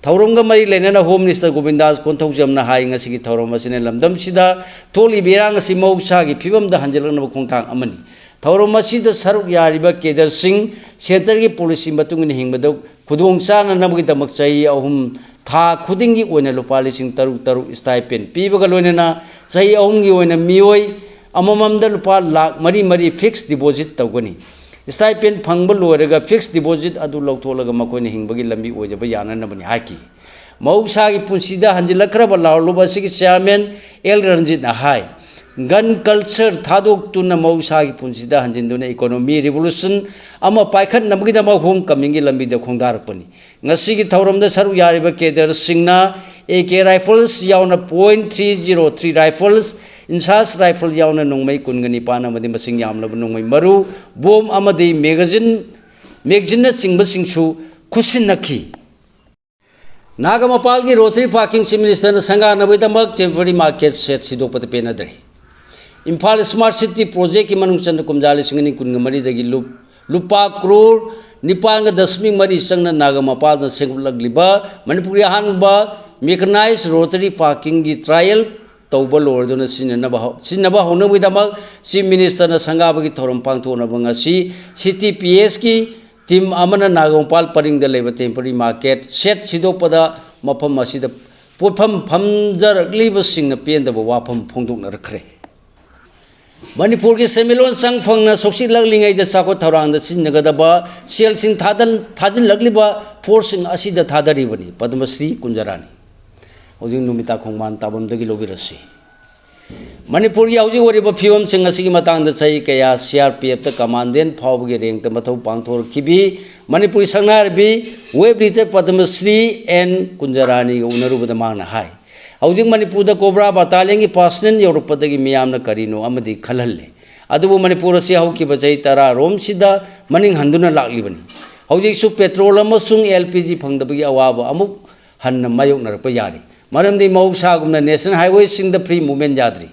ꯊꯧꯔꯝꯒ ꯃꯔꯤ ꯂꯩꯅꯅ ꯍꯣꯝ ꯃꯤꯅꯤꯁꯇꯔ ꯒꯣꯕꯤꯟꯗꯥꯁ ꯀꯣꯟꯊꯧꯖꯝꯅ ꯍꯥꯏ, ꯉꯁꯤꯒꯤ ꯊꯧꯔꯝ ꯑꯁꯤꯅ ꯂꯝꯗꯝꯁꯤꯗ ꯊꯣꯛꯂꯤꯕ ꯏꯔꯥꯡ ꯑꯁꯤ ꯃꯍꯧꯁꯥꯒꯤ ꯐꯤꯕꯝꯗ ꯍꯟꯖꯤꯜꯂꯛꯅꯕ ꯈꯣꯡꯊꯥꯡ ꯑꯃꯅꯤ꯫ ꯊꯧꯔꯝ ꯑꯁꯤꯗ ꯁꯔꯨꯛ ꯌꯥꯔꯤꯕ ꯀꯦꯗꯔꯁꯤꯡ ꯁꯦꯟꯇꯔꯒꯤ ꯄꯣꯂꯤꯁꯤ ꯃꯇꯨꯡ ꯏꯟꯅ ꯍꯤꯡꯕꯗ ꯈꯨꯗꯣꯡ ꯆꯥꯅꯅꯕꯒꯤꯗꯃꯛ ꯆꯍꯤ ꯑꯍꯨꯝ ꯊꯥ ꯈꯨꯗꯤꯡꯒꯤ ꯑꯣꯏꯅ ꯂꯨꯄꯥ ꯂꯤꯁꯤꯡ ꯇꯔꯨꯛ ꯇꯔꯨꯛ ꯁ꯭ꯇꯥꯏꯄꯦꯟ ꯄꯤꯕꯒ ꯂꯣꯏꯅꯅ ꯆꯍꯤ ꯑꯍꯨꯝꯒꯤ ꯑꯣꯏꯅ ꯃꯤꯑꯣꯏ ꯑꯃꯃꯝꯗ ꯂꯨꯄꯥ ꯂꯥꯈ ꯃꯔꯤ ꯃꯔꯤ ꯐꯤꯛꯁ ꯗꯤꯄꯣꯖꯤꯠ ꯇꯧꯒꯅꯤ꯫ ꯁ꯭ꯇꯥꯏꯄꯦꯟ ꯐꯪꯕ ꯂꯣꯏꯔꯒ ꯐꯤꯛꯁ ꯗꯤꯄꯣꯖꯤꯠ ꯑꯗꯨ ꯂꯧꯊꯣꯛꯂꯒ ꯃꯈꯣꯏꯅ ꯍꯤꯡꯕꯒꯤ ꯂꯝꯕꯤ ꯑꯣꯏꯖꯕ ꯌꯥꯅꯅꯕꯅꯤ ꯍꯥꯏꯈꯤ꯫ ꯃꯍꯧꯁꯥꯒꯤ ꯄꯨꯟꯁꯤꯗ ꯍꯟꯖꯤꯜꯂꯛꯈ꯭ꯔꯕ ꯂꯥꯎꯔꯂꯨꯕ ꯑꯁꯤꯒꯤ ꯆꯤꯌꯥꯔꯃꯦꯟ ꯑꯦꯜ ꯔꯟꯖꯤꯠꯅ ꯍꯥꯏ, ꯒꯟ ꯀꯜꯆꯔ ꯊꯥꯗꯣꯛꯇꯨꯅ ꯃꯍꯧꯁꯥꯒꯤ ꯄꯨꯟꯁꯤꯗ ꯍꯟꯖꯤꯟꯗꯨꯅ ꯏꯀꯣꯅꯣꯃꯤ ꯔꯤꯚꯣꯂꯨꯁꯟ ꯑꯃ ꯄꯥꯏꯈꯠꯅꯕꯒꯤꯗꯃꯛ ꯍꯣꯝ ꯀꯃꯤꯡꯒꯤ ꯂꯝꯕꯤꯗ ꯈꯣꯡꯗꯥꯔꯛꯄꯅꯤ꯫ ꯉꯁꯤꯒꯤ ꯊꯧꯔꯝꯗ ꯁꯔꯨꯛ ꯌꯥꯔꯤꯕ ꯀꯦꯗꯔꯁꯤꯡꯅ ꯑꯦ ꯀꯦ ꯔꯥꯏꯐꯜꯁ ꯌꯥꯎꯅ point three zero three rifles, INSAS rifle ꯌꯥꯎꯅ ꯅꯣꯡꯃꯩ ꯀꯨꯟꯒ ꯅꯤꯄꯥꯟ ꯑꯃꯗꯤ ꯃꯁꯤꯡ ꯌꯥꯝꯂꯕ ꯅꯣꯡꯃꯩ ꯃꯔꯨ, ꯕꯣꯝ ꯑꯃꯗꯤ ꯃꯦꯒꯥꯖꯤꯟ, ꯃꯦꯒꯖꯤꯟꯅꯆꯤꯡꯕꯁꯤꯡꯁꯨ ꯈꯨꯠꯁꯤꯟꯅꯈꯤ꯫ ꯅꯥꯒꯥꯃꯄꯥꯜꯒꯤ ꯔꯣꯇꯔꯤ ꯄꯥꯔꯀꯤꯡ ꯆꯤꯐ ꯃꯤꯅꯤꯁꯇꯔꯅ ꯁꯪꯒꯥꯅꯕꯒꯤꯗꯃꯛ ꯇꯦꯝꯄꯔꯔꯤ ꯃꯥꯔꯀꯦꯠ ꯁꯦꯠ ꯁꯤꯗꯣꯛꯄꯗ ꯄꯦꯟꯅꯗ꯭ꯔꯦ꯫ ꯏꯝꯐꯥꯜ ꯁ꯭ꯃꯥꯔꯠ ꯁꯤꯇꯤ ꯄ꯭ꯔꯣꯖꯦꯛꯀꯤ ꯃꯅꯨꯡ ꯆꯟꯅ ꯀꯨꯝꯖꯥ ꯂꯤꯁꯤꯡ ꯑꯅꯤ ꯀꯨꯟꯒ ꯃꯔꯤꯗꯒꯤ ꯂꯨꯞ-, ꯂꯨꯄꯥ ꯀ꯭ꯔꯣꯔ ꯅꯤꯄꯥꯟꯒ ꯗꯁꯃꯤꯛ ꯃꯔꯤ ꯆꯪꯅ ꯅꯥꯒꯥꯃꯄꯥꯜꯗ ꯁꯦꯝꯒꯠꯂꯛꯂꯤꯕ ꯃꯅꯤꯄꯨꯔꯒꯤ ꯑꯍꯥꯟꯕ ꯃꯦꯀꯅꯥꯏꯖ ꯔꯣꯇꯔꯤ ꯄꯥꯔꯀꯤꯡꯒꯤ ꯇ꯭ꯔꯥꯏꯌꯦꯜ ꯇꯧꯕ ꯂꯣꯏꯔꯗꯨꯅ ꯁꯤꯖꯤꯟꯅꯅꯕ ꯍꯧ-, ꯁꯤꯖꯤꯟꯅꯕ ꯍꯧꯅꯕꯒꯤꯗꯃꯛ ꯆꯤꯐ ꯃꯤꯅꯤꯁꯇꯔꯅ ꯁꯪꯒꯥꯕꯒꯤ ꯊꯧꯔꯝ ꯄꯥꯡꯊꯣꯛꯅꯕ ꯉꯁꯤ ꯁꯤꯇꯤ ꯄꯤ ꯑꯦꯁꯀꯤ ꯇꯤꯝ ꯑꯃꯅ ꯅꯥꯒꯥꯃꯄꯥꯜ ꯄꯔꯤꯡꯗ ꯂꯩꯕ ꯇꯦꯝꯄꯔꯔꯤ ꯃꯥꯔꯀꯦꯠ ꯁꯦꯠ ꯁꯤꯗꯣꯛꯄꯗ ꯃꯐꯝ ꯑꯁꯤꯗ ꯄꯣꯠꯐꯝ ꯐꯝꯖꯔꯛꯂꯤꯕꯁꯤꯡꯅ ꯄꯦꯟꯗꯕ ꯋꯥꯐꯝ ꯐꯣꯡꯗꯣꯛꯅꯔꯛꯈ꯭ꯔꯦ꯫ ꯃꯅꯤꯄꯨꯔꯒꯤ ꯁꯦꯟꯃꯤꯠꯂꯣꯟ ꯆꯪ ꯐꯪꯅ ꯁꯣꯛꯆꯤꯜꯂꯛꯂꯤꯉꯩꯗ ꯆꯥꯎꯈꯠ ꯊꯧꯔꯥꯡꯗ ꯁꯤꯖꯤꯟꯅꯒꯗꯕ ꯁꯦꯜꯁꯤꯡ ꯊꯥꯗꯟ-, ꯊꯥꯖꯤꯜꯂꯛꯂꯤꯕ ꯐꯣꯔꯁꯁꯤꯡ ꯑꯁꯤꯗ ꯊꯥꯗꯔꯤꯕꯅꯤ꯫ ꯄꯗꯃꯁ꯭ꯔꯤ ꯀꯨꯟꯖꯔꯥꯅꯤ꯫ ꯍꯧꯖꯤꯛ ꯅꯨꯃꯤꯇꯥ ꯈꯣꯡꯕꯥꯟ ꯇꯥꯐꯝꯗꯒꯤ ꯂꯧꯕꯤꯔꯁꯤ꯫ ꯃꯅꯤꯄꯨꯔꯒꯤ ꯍꯧꯖꯤꯛ ꯑꯣꯏꯔꯤꯕ ꯐꯤꯕꯝꯁꯤꯡ ꯑꯁꯤꯒꯤ ꯃꯇꯥꯡꯗ ꯆꯍꯤ ꯀꯌꯥ ꯁꯤ ꯑꯥꯔ ꯄꯤ ꯑꯦꯐꯇ ꯀꯃꯥꯟꯗꯦꯟ ꯐꯥꯎꯕꯒꯤ ꯔꯦꯡꯛꯇ ꯃꯊꯧ ꯄꯥꯡꯊꯣꯔꯛꯈꯤꯕꯤ ꯃꯅꯤꯄꯨꯔꯤ ꯁꯛꯅꯥꯏꯔꯕꯤ ꯋꯦꯕ ꯔꯤꯇꯔ ꯄꯗꯃꯁ꯭ꯔꯤ ꯑꯦꯟ ꯀꯨꯟꯖꯔꯥꯅꯤꯒ ꯎꯅꯔꯨꯕꯗ ꯃꯍꯥꯛꯅ ꯍꯥꯏ, ꯍꯧꯖꯤꯛ ꯃꯅꯤꯄꯨꯔꯗ ꯀꯣꯕ꯭ꯔꯥ ꯕꯇꯥꯂꯤꯌꯟꯒꯤ ꯄꯥꯔꯁꯅꯦꯜ ꯌꯧꯔꯛꯄꯗꯒꯤ ꯃꯤꯌꯥꯝꯅ ꯀꯔꯤꯅꯣ ꯑꯃꯗꯤ ꯈꯜꯍꯜꯂꯦ꯫ ꯑꯗꯨꯕꯨ ꯃꯅꯤꯄꯨꯔ ꯑꯁꯤ ꯍꯧꯈꯤꯕ ꯆꯍꯤ ꯇꯔꯥ ꯔꯣꯝꯁꯤꯗ ꯃꯅꯤꯡ ꯍꯟꯗꯨꯅ ꯂꯥꯛꯂꯤꯕꯅꯤ꯫ ꯍꯧꯖꯤꯛꯁꯨ petrol ꯑꯃꯁꯨꯡ L P G ꯐꯪꯗꯕꯒꯤ ꯑꯋꯥꯕ ꯑꯃꯨꯛ ꯍꯟꯅ ꯃꯥꯌꯣꯛꯅꯔꯛꯄ ꯌꯥꯔꯤ꯫ ꯃꯔꯝꯗꯤ ꯃꯍꯧꯁꯥꯒꯨꯝꯅ national highwayꯁꯤꯡꯗ free movement ꯌꯥꯗ꯭ꯔꯤ꯫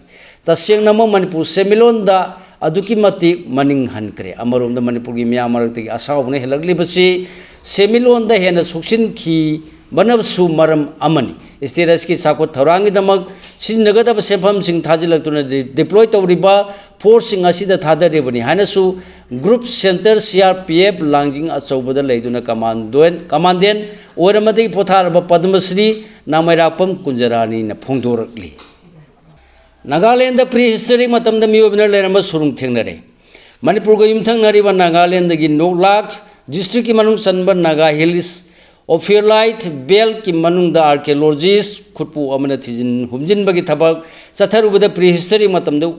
ꯇꯁꯦꯡꯅꯃꯛ ꯃꯅꯤꯄꯨꯔ ꯁꯦꯟꯃꯤꯠꯂꯣꯟꯗ ꯑꯗꯨꯛꯀꯤ ꯃꯇꯤꯛ ꯃꯅꯤꯡ ꯍꯟꯈ꯭ꯔꯦ꯫ ꯑꯃꯔꯣꯝꯗ ꯃꯅꯤꯄꯨꯔꯒꯤ ꯃꯤꯌꯥꯝ ꯃꯔꯛꯇꯒꯤ ꯑꯁꯥꯎꯕꯅ ꯍꯦꯜꯂꯛꯂꯤꯕꯁꯤ ꯁꯦꯟꯃꯤꯠꯂꯣꯟꯗ ꯍꯦꯟꯅ ꯁꯣꯛꯆꯤꯟꯈꯤꯕꯅꯁꯨ ꯃꯔꯝ ꯑꯃꯅꯤ꯫ State ꯑꯁꯤꯒꯤ ꯆꯥꯎꯈꯠ ꯊꯧꯔꯥꯡꯒꯤꯗꯃꯛ ꯁꯤꯖꯤꯟꯅꯒꯗꯕ ꯁꯦꯟꯐꯝꯁꯤꯡ ꯊꯥꯖꯤꯜꯂꯛꯇꯨꯅ deploy ꯇꯧꯔꯤꯕ forceꯁꯤꯡ ꯑꯁꯤꯗ ꯊꯥꯗꯔꯤꯕꯅꯤ ꯍꯥꯏꯅꯁꯨ group centre C R P F ꯂꯥꯡꯖꯤꯡ ꯑꯆꯧꯕꯗ ꯂꯩꯗꯨꯅ commandant, commandant ꯑꯣꯏꯔꯝꯕꯗꯒꯤ ꯄꯣꯊꯥꯔꯕ ꯄꯗꯃꯁ꯭ꯔꯤ ꯅꯥꯃꯩꯔꯥꯛꯄꯝ ꯀꯨꯟꯖꯔꯥꯅꯤꯅ ꯐꯣꯡꯗꯣꯔꯛꯂꯤ꯫ ꯅꯥꯒꯥꯂꯦꯟꯗ prehistoric ꯃꯇꯝꯗ ꯃꯤꯑꯣꯏꯕꯅ ꯂꯩꯔꯝꯕ ꯁꯨꯔꯨꯡ ꯊꯦꯡꯅꯔꯦ꯫ ꯃꯅꯤꯄꯨꯔꯒ ꯌꯨꯝꯊꯪꯅꯔꯤꯕ ꯅꯥꯒꯥꯂꯦꯟꯗꯒꯤ ꯅꯣꯛꯂꯥꯛ districtꯀꯤ ꯃꯅꯨꯡ ꯆꯟꯕ Naga Hills Ophiolite Beltꯀꯤ ꯃꯅꯨꯡꯗ archaeologist ꯈꯨꯠꯄꯨ ꯑꯃꯅ ꯊꯤꯖꯤꯟ ꯍꯨꯝꯖꯤꯟꯕꯒꯤ ꯊꯕꯛ ꯆꯠꯊꯔꯨꯕꯗ prehistoric ꯃꯇꯝꯗ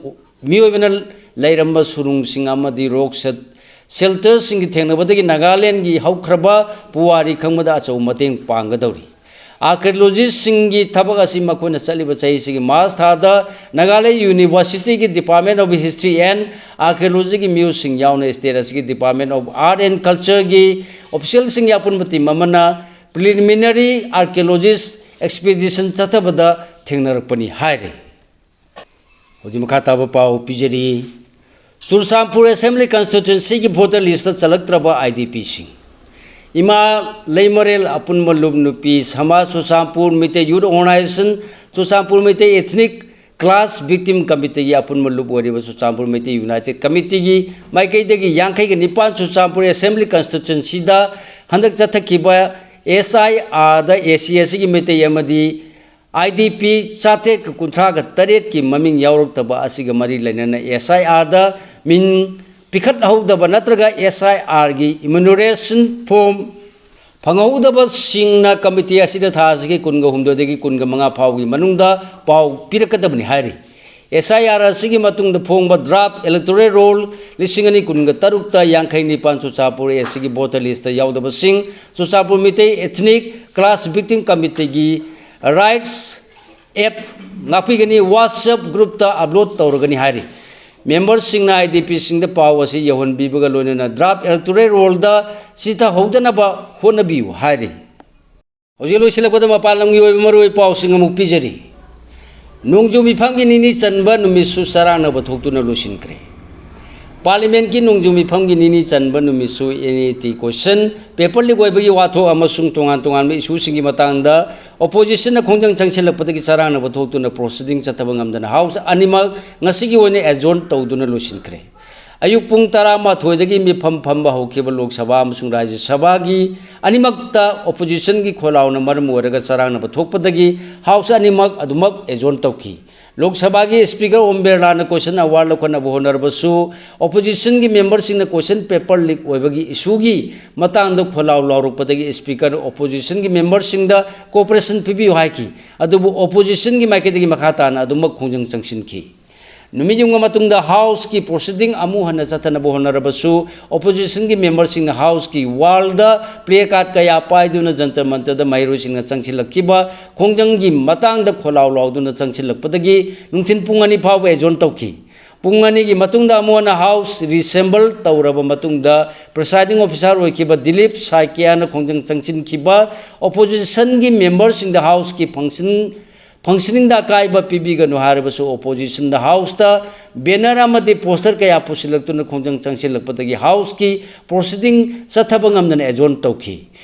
ꯃꯤꯑꯣꯏꯕꯅ ꯂꯩꯔꯝꯕ ꯁꯨꯔꯨꯡꯁꯤꯡ ꯑꯃꯗꯤ rock shelterꯁꯤꯡꯒꯤ ꯊꯦꯡꯅꯕꯗꯒꯤ ꯅꯥꯒꯥꯂꯦꯟꯒꯤ ꯍꯧꯈ꯭ꯔꯕ ꯄꯨꯋꯥꯔꯤ ꯈꯪꯕꯗ ꯑꯆꯧꯕ ꯃꯇꯦꯡ ꯄꯥꯡꯒꯗꯧꯔꯤ꯫ Archaeologistꯁꯤꯡꯒꯤ ꯊꯕꯛ ꯑꯁꯤ ꯃꯈꯣꯏꯅ ꯆꯠꯂꯤꯕ ꯆꯍꯤꯁꯤꯒꯤ March ꯊꯥꯗ Nagaland Universityꯒꯤ Department of History and Archaeologyꯒꯤ ꯃꯤꯑꯣꯏꯁꯤꯡ ꯌꯥꯎꯅ state ꯑꯁꯤꯒꯤ Department of Art and Cultureꯒꯤ officialꯁꯤꯡꯒꯤ ꯑꯄꯨꯟꯕ team ꯑꯃꯅ preliminary archaeologist expedition ꯆꯠꯊꯕꯗ ꯊꯦꯡꯅꯔꯛꯄꯅꯤ ꯍꯥꯏꯔꯤ꯫ ꯍꯧꯖꯤꯛ ꯃꯈꯥ ꯇꯥꯕ ꯄꯥꯎ ꯄꯤꯖꯔꯤ꯫ Churachandpur Assembly Constituencyꯒꯤ voter listꯇ ꯆꯜꯂꯛꯇ꯭ꯔꯕ IDPꯁꯤꯡ꯫ ꯏꯃꯥ ꯂꯩꯃꯔꯦꯜ ꯑꯄꯨꯟꯕ ꯂꯨꯞ ꯅꯨꯄꯤ ꯁꯃꯥꯖ Churachandpur Meitei Youth Organization, Churachandpur Meitei Ethnic Clash Victim Committeeꯒꯤ ꯑꯄꯨꯟꯕ ꯂꯨꯞ ꯑꯣꯏꯔꯤꯕ ꯆꯨꯔꯆꯥꯟꯄꯨꯔ ꯃꯩꯇꯩ United Committeeꯒꯤ ꯃꯥꯏꯀꯩꯗꯒꯤ ꯌꯥꯡꯈꯩꯒ ꯅꯤꯄꯥꯟ ꯆꯨꯔꯆꯥꯟꯄꯨꯔ Assembly Constituencyꯗ ꯍꯟꯗꯛ ꯆꯠꯊꯈꯤꯕ SIRꯗ SC SCꯒꯤ ꯃꯩꯇꯩ ꯑꯃꯗꯤ IDP ꯆꯥꯇ꯭ꯔꯦꯠꯀ ꯀꯨꯟꯊ꯭ꯔꯥꯒ ꯇꯔꯦꯠꯀꯤ ꯃꯃꯤꯡ ꯌꯥꯎꯔꯛꯇꯕ ꯑꯁꯤꯒ ꯃꯔꯤ ꯂꯩꯅꯅ SIRꯗ ꯃꯤꯡ ꯄꯤꯈꯠꯍꯧꯗꯕ ꯅꯠꯇ꯭ꯔꯒ SIRꯒꯤ enumeration form ꯐꯪꯍꯧꯗꯕꯁꯤꯡꯅ committee ꯑꯁꯤꯗ ꯊꯥ ꯑꯁꯤꯒꯤ ꯀꯨꯟꯒ ꯍꯨꯝꯗꯣꯏꯗꯒꯤ ꯀꯨꯟꯒ ꯃꯉꯥ ꯐꯥꯎꯒꯤ ꯃꯅꯨꯡꯗ ꯄꯥꯎ ꯄꯤꯔꯛꯀꯗꯕꯅꯤ ꯍꯥꯏꯔꯤ꯫ SIR ꯑꯁꯤꯒꯤ ꯃꯇꯨꯡꯗ ꯐꯣꯡꯕ draft electoral roll ꯂꯤꯁꯤꯡ ꯑꯅꯤ ꯀꯨꯟꯒ ꯇꯔꯨꯛꯇ ꯌꯥꯡꯈꯩ ꯅꯤꯄꯥꯟ Churachandpur SCꯒꯤ voter listꯇ ꯌꯥꯎꯗꯕꯁꯤꯡ Churachandpur Meitei Ethnic Clash Victim Committeeꯒꯤ Rights App ꯉꯥꯛꯄꯤꯒꯅꯤ WhatsApp groupꯇ upload ꯇꯧꯔꯒꯅꯤ ꯍꯥꯏꯔꯤ꯫ ꯃꯦꯝꯕꯔꯁꯤꯡꯅ ꯑꯥꯏ ꯗꯤ ꯄꯤꯁꯤꯡꯗ ꯄꯥꯎ ꯑꯁꯤ ꯌꯧꯍꯟꯕꯤꯕꯒ ꯂꯣꯏꯅꯅ ꯗ꯭ꯔꯥꯐ ꯏꯂꯦꯛꯇꯣꯔꯦꯜ ꯔꯣꯜꯗ ꯆꯤꯊꯍꯧꯗꯅꯕ ꯍꯣꯠꯅꯕꯤꯌꯨ ꯍꯥꯏꯔꯤ꯫ ꯍꯧꯖꯤꯛ ꯂꯣꯏꯁꯤꯜꯂꯛꯄꯗ ꯃꯄꯥꯟ ꯂꯝꯒꯤ ꯑꯣꯏꯕ ꯃꯔꯨꯑꯣꯏꯕ ꯄꯥꯎꯁꯤꯡ ꯑꯃꯨꯛ ꯄꯤꯖꯔꯤ꯫ ꯅꯣꯡꯖꯨ ꯃꯤꯐꯝꯒꯤ ꯅꯤꯅꯤ ꯆꯟꯕ ꯅꯨꯃꯤꯠꯁꯨ ꯆꯔꯥꯡꯅꯕ ꯊꯣꯛꯇꯨꯅ ꯂꯣꯏꯁꯤꯟꯈ꯭ꯔꯦ꯫ ꯄꯥꯔꯂꯤꯌꯥꯃꯦꯟꯠꯀꯤ ꯅꯣꯡꯖꯨ ꯃꯤꯐꯝꯒꯤ ꯅꯤꯅꯤ ꯆꯟꯕ ꯅꯨꯃꯤꯠꯁꯨ ꯑꯦꯟ ꯏ ꯇꯤ ꯀꯣꯏꯁꯟ, ꯄꯦꯄꯔ ꯂꯤꯛ ꯑꯣꯏꯕꯒꯤ ꯋꯥꯊꯣꯛ ꯑꯃꯁꯨꯡ ꯇꯣꯉꯥꯟ ꯇꯣꯉꯥꯟꯕ ꯏꯁꯨꯁꯤꯡꯒꯤ ꯃꯇꯥꯡꯗ ꯑꯣꯄꯣꯖꯤꯁꯟꯅ ꯈꯣꯡꯖꯪ ꯆꯪꯁꯤꯜꯂꯛꯄꯗꯒꯤ ꯆꯔꯥꯡꯅꯕ ꯊꯣꯛꯇꯨꯅ ꯄ꯭ꯔꯣꯁꯤꯗꯤꯡ ꯆꯠꯊꯕ ꯉꯝꯗꯅ ꯍꯥꯎꯁ ꯑꯅꯤꯃꯛ ꯉꯁꯤꯒꯤ ꯑꯣꯏꯅ ꯑꯦꯖꯣꯔꯟ ꯇꯧꯗꯨꯅ ꯂꯣꯏꯁꯤꯟꯈ꯭ꯔꯦ꯫ ꯑꯌꯨꯛ ꯄꯨꯡ ꯇꯔꯥꯃꯥꯊꯣꯏꯗꯒꯤ ꯃꯤꯐꯝ ꯐꯝꯕ ꯍꯧꯈꯤꯕ ꯂꯣꯛ ꯁꯚꯥ ꯑꯃꯁꯨꯡ ꯔꯥꯖ꯭ꯌ ꯁꯚꯥꯒꯤ ꯑꯅꯤꯃꯛꯇ ꯑꯣꯄꯣꯖꯤꯁꯟꯒꯤ ꯈꯣꯜꯂꯥꯎꯅ ꯃꯔꯝ ꯑꯣꯏꯔꯒ ꯆꯔꯥꯡꯅꯕ ꯊꯣꯛꯄꯗꯒꯤ ꯍꯥꯎꯁ ꯑꯅꯤꯃꯛ ꯑꯗꯨꯃꯛ ꯑꯦꯖꯣꯔꯟ ꯇꯧꯈꯤ꯫ ꯂꯣꯛ ꯁꯚꯥꯒꯤ ꯁ꯭ꯄꯤꯀꯔ ꯑꯣꯝ ꯕꯤꯔꯂꯥꯅ ꯀꯣꯏꯁꯟ ꯑꯋꯥꯔ ꯂꯧꯈꯠꯅꯕ ꯍꯣꯠꯅꯔꯕꯁꯨ ꯑꯣꯄꯣꯖꯤꯁꯟꯒꯤ ꯃꯦꯝꯕꯔꯁꯤꯡꯅ ꯀꯣꯏꯁꯟ ꯄꯦꯄꯔ ꯂꯤꯛ ꯑꯣꯏꯕꯒꯤ ꯏꯁꯨꯒꯤ ꯃꯇꯥꯡꯗ ꯈꯣꯜꯂꯥꯎ ꯂꯥꯎꯔꯛꯄꯗꯒꯤ ꯁ꯭ꯄꯤꯀꯔ ꯑꯣꯄꯣꯖꯤꯁꯟꯒꯤ ꯃꯦꯝꯕꯔꯁꯤꯡꯗ ꯀꯣꯑꯣꯄꯔꯦꯁꯟ ꯄꯤꯕꯤꯌꯨ ꯍꯥꯏꯈꯤ꯫ ꯑꯗꯨꯕꯨ ꯑꯣꯄꯣꯖꯤꯁꯟꯒꯤ ꯃꯥꯏꯀꯩꯗꯒꯤ ꯃꯈꯥ ꯇꯥꯅ ꯑꯗꯨꯃꯛ ꯈꯣꯡꯖꯪ ꯆꯪꯁꯤꯟꯈꯤ꯫ ꯅꯨꯃꯤꯠ ꯌꯨꯡꯉ ꯃꯇꯨꯡꯗ ꯍꯥꯎꯁꯀꯤ ꯄ꯭ꯔꯣꯁꯤꯗꯤꯡ ꯑꯃꯨꯛ ꯍꯟꯅ ꯆꯠꯊꯅꯕ ꯍꯣꯠꯅꯔꯕꯁꯨ ꯑꯣꯄꯣꯖꯤꯁꯟꯒꯤ ꯃꯦꯝꯕꯔꯁꯤꯡꯅ ꯍꯥꯎꯁꯀꯤ ꯋꯥꯜꯗ ꯄ꯭ꯂꯦ ꯀꯥꯔꯗ ꯀꯌꯥ ꯄꯥꯏꯗꯨꯅ ꯖꯟꯇꯔ ꯃꯟꯇꯔꯗ ꯃꯍꯩꯔꯣꯏꯁꯤꯡꯅ ꯆꯪꯁꯤꯜꯂꯛꯈꯤꯕ ꯈꯣꯡꯖꯪꯒꯤ ꯃꯇꯥꯡꯗ ꯈꯣꯜꯂꯥꯎ ꯂꯥꯎꯗꯨꯅ ꯆꯪꯁꯤꯜꯂꯛꯄꯗꯒꯤ ꯅꯨꯡꯊꯤꯜ ꯄꯨꯡ ꯑꯅꯤ ꯐꯥꯎꯕ ꯑꯦꯖꯣꯔꯟ ꯇꯧꯈꯤ꯫ ꯄꯨꯡ ꯑꯅꯤꯒꯤ ꯃꯇꯨꯡꯗ ꯑꯃꯨꯛ ꯍꯟꯅ ꯍꯥꯎꯁ ꯔꯤꯑꯦꯁꯦꯝꯕꯜ ꯇꯧꯔꯕ ꯃꯇꯨꯡꯗ ꯄ꯭ꯔꯤꯁꯥꯏꯗꯤꯡ ꯑꯣꯐꯤꯁꯥꯔ ꯑꯣꯏꯈꯤꯕ ꯗꯤꯂꯤꯞ ꯁꯥꯏꯀꯤꯌꯥꯅ ꯈꯣꯡꯖꯪ ꯆꯪꯁꯤꯟꯈꯤꯕ ꯑꯣꯄꯣꯖꯤꯁꯟꯒꯤ ꯃꯦꯝꯕꯔꯁꯤꯡꯗ ꯍꯥꯎꯁꯀꯤ ꯐꯪꯁꯟ ꯐꯪꯁꯅꯤꯡꯗ ꯑꯀꯥꯏꯕ ꯄꯤꯕꯤꯒꯅꯨ ꯍꯥꯏꯔꯕꯁꯨ ꯑꯣꯄꯣꯖꯤꯁꯟꯗ ꯍꯥꯎꯁꯇ ꯕꯦꯅꯔ ꯑꯃꯗꯤ ꯄꯣꯁꯇꯔ ꯀꯌꯥ ꯄꯨꯁꯤꯜꯂꯛꯇꯨꯅ ꯈꯣꯡꯖꯪ ꯆꯪꯁꯤꯜꯂꯛꯄꯗꯒꯤ ꯍꯥꯎꯁꯀꯤ ꯄ꯭ꯔꯣꯁꯤꯗꯤꯡ ꯆꯠꯊꯕ ꯉꯝꯗꯅ ꯑꯦꯖꯣꯔꯟ ꯇꯧꯈꯤ꯫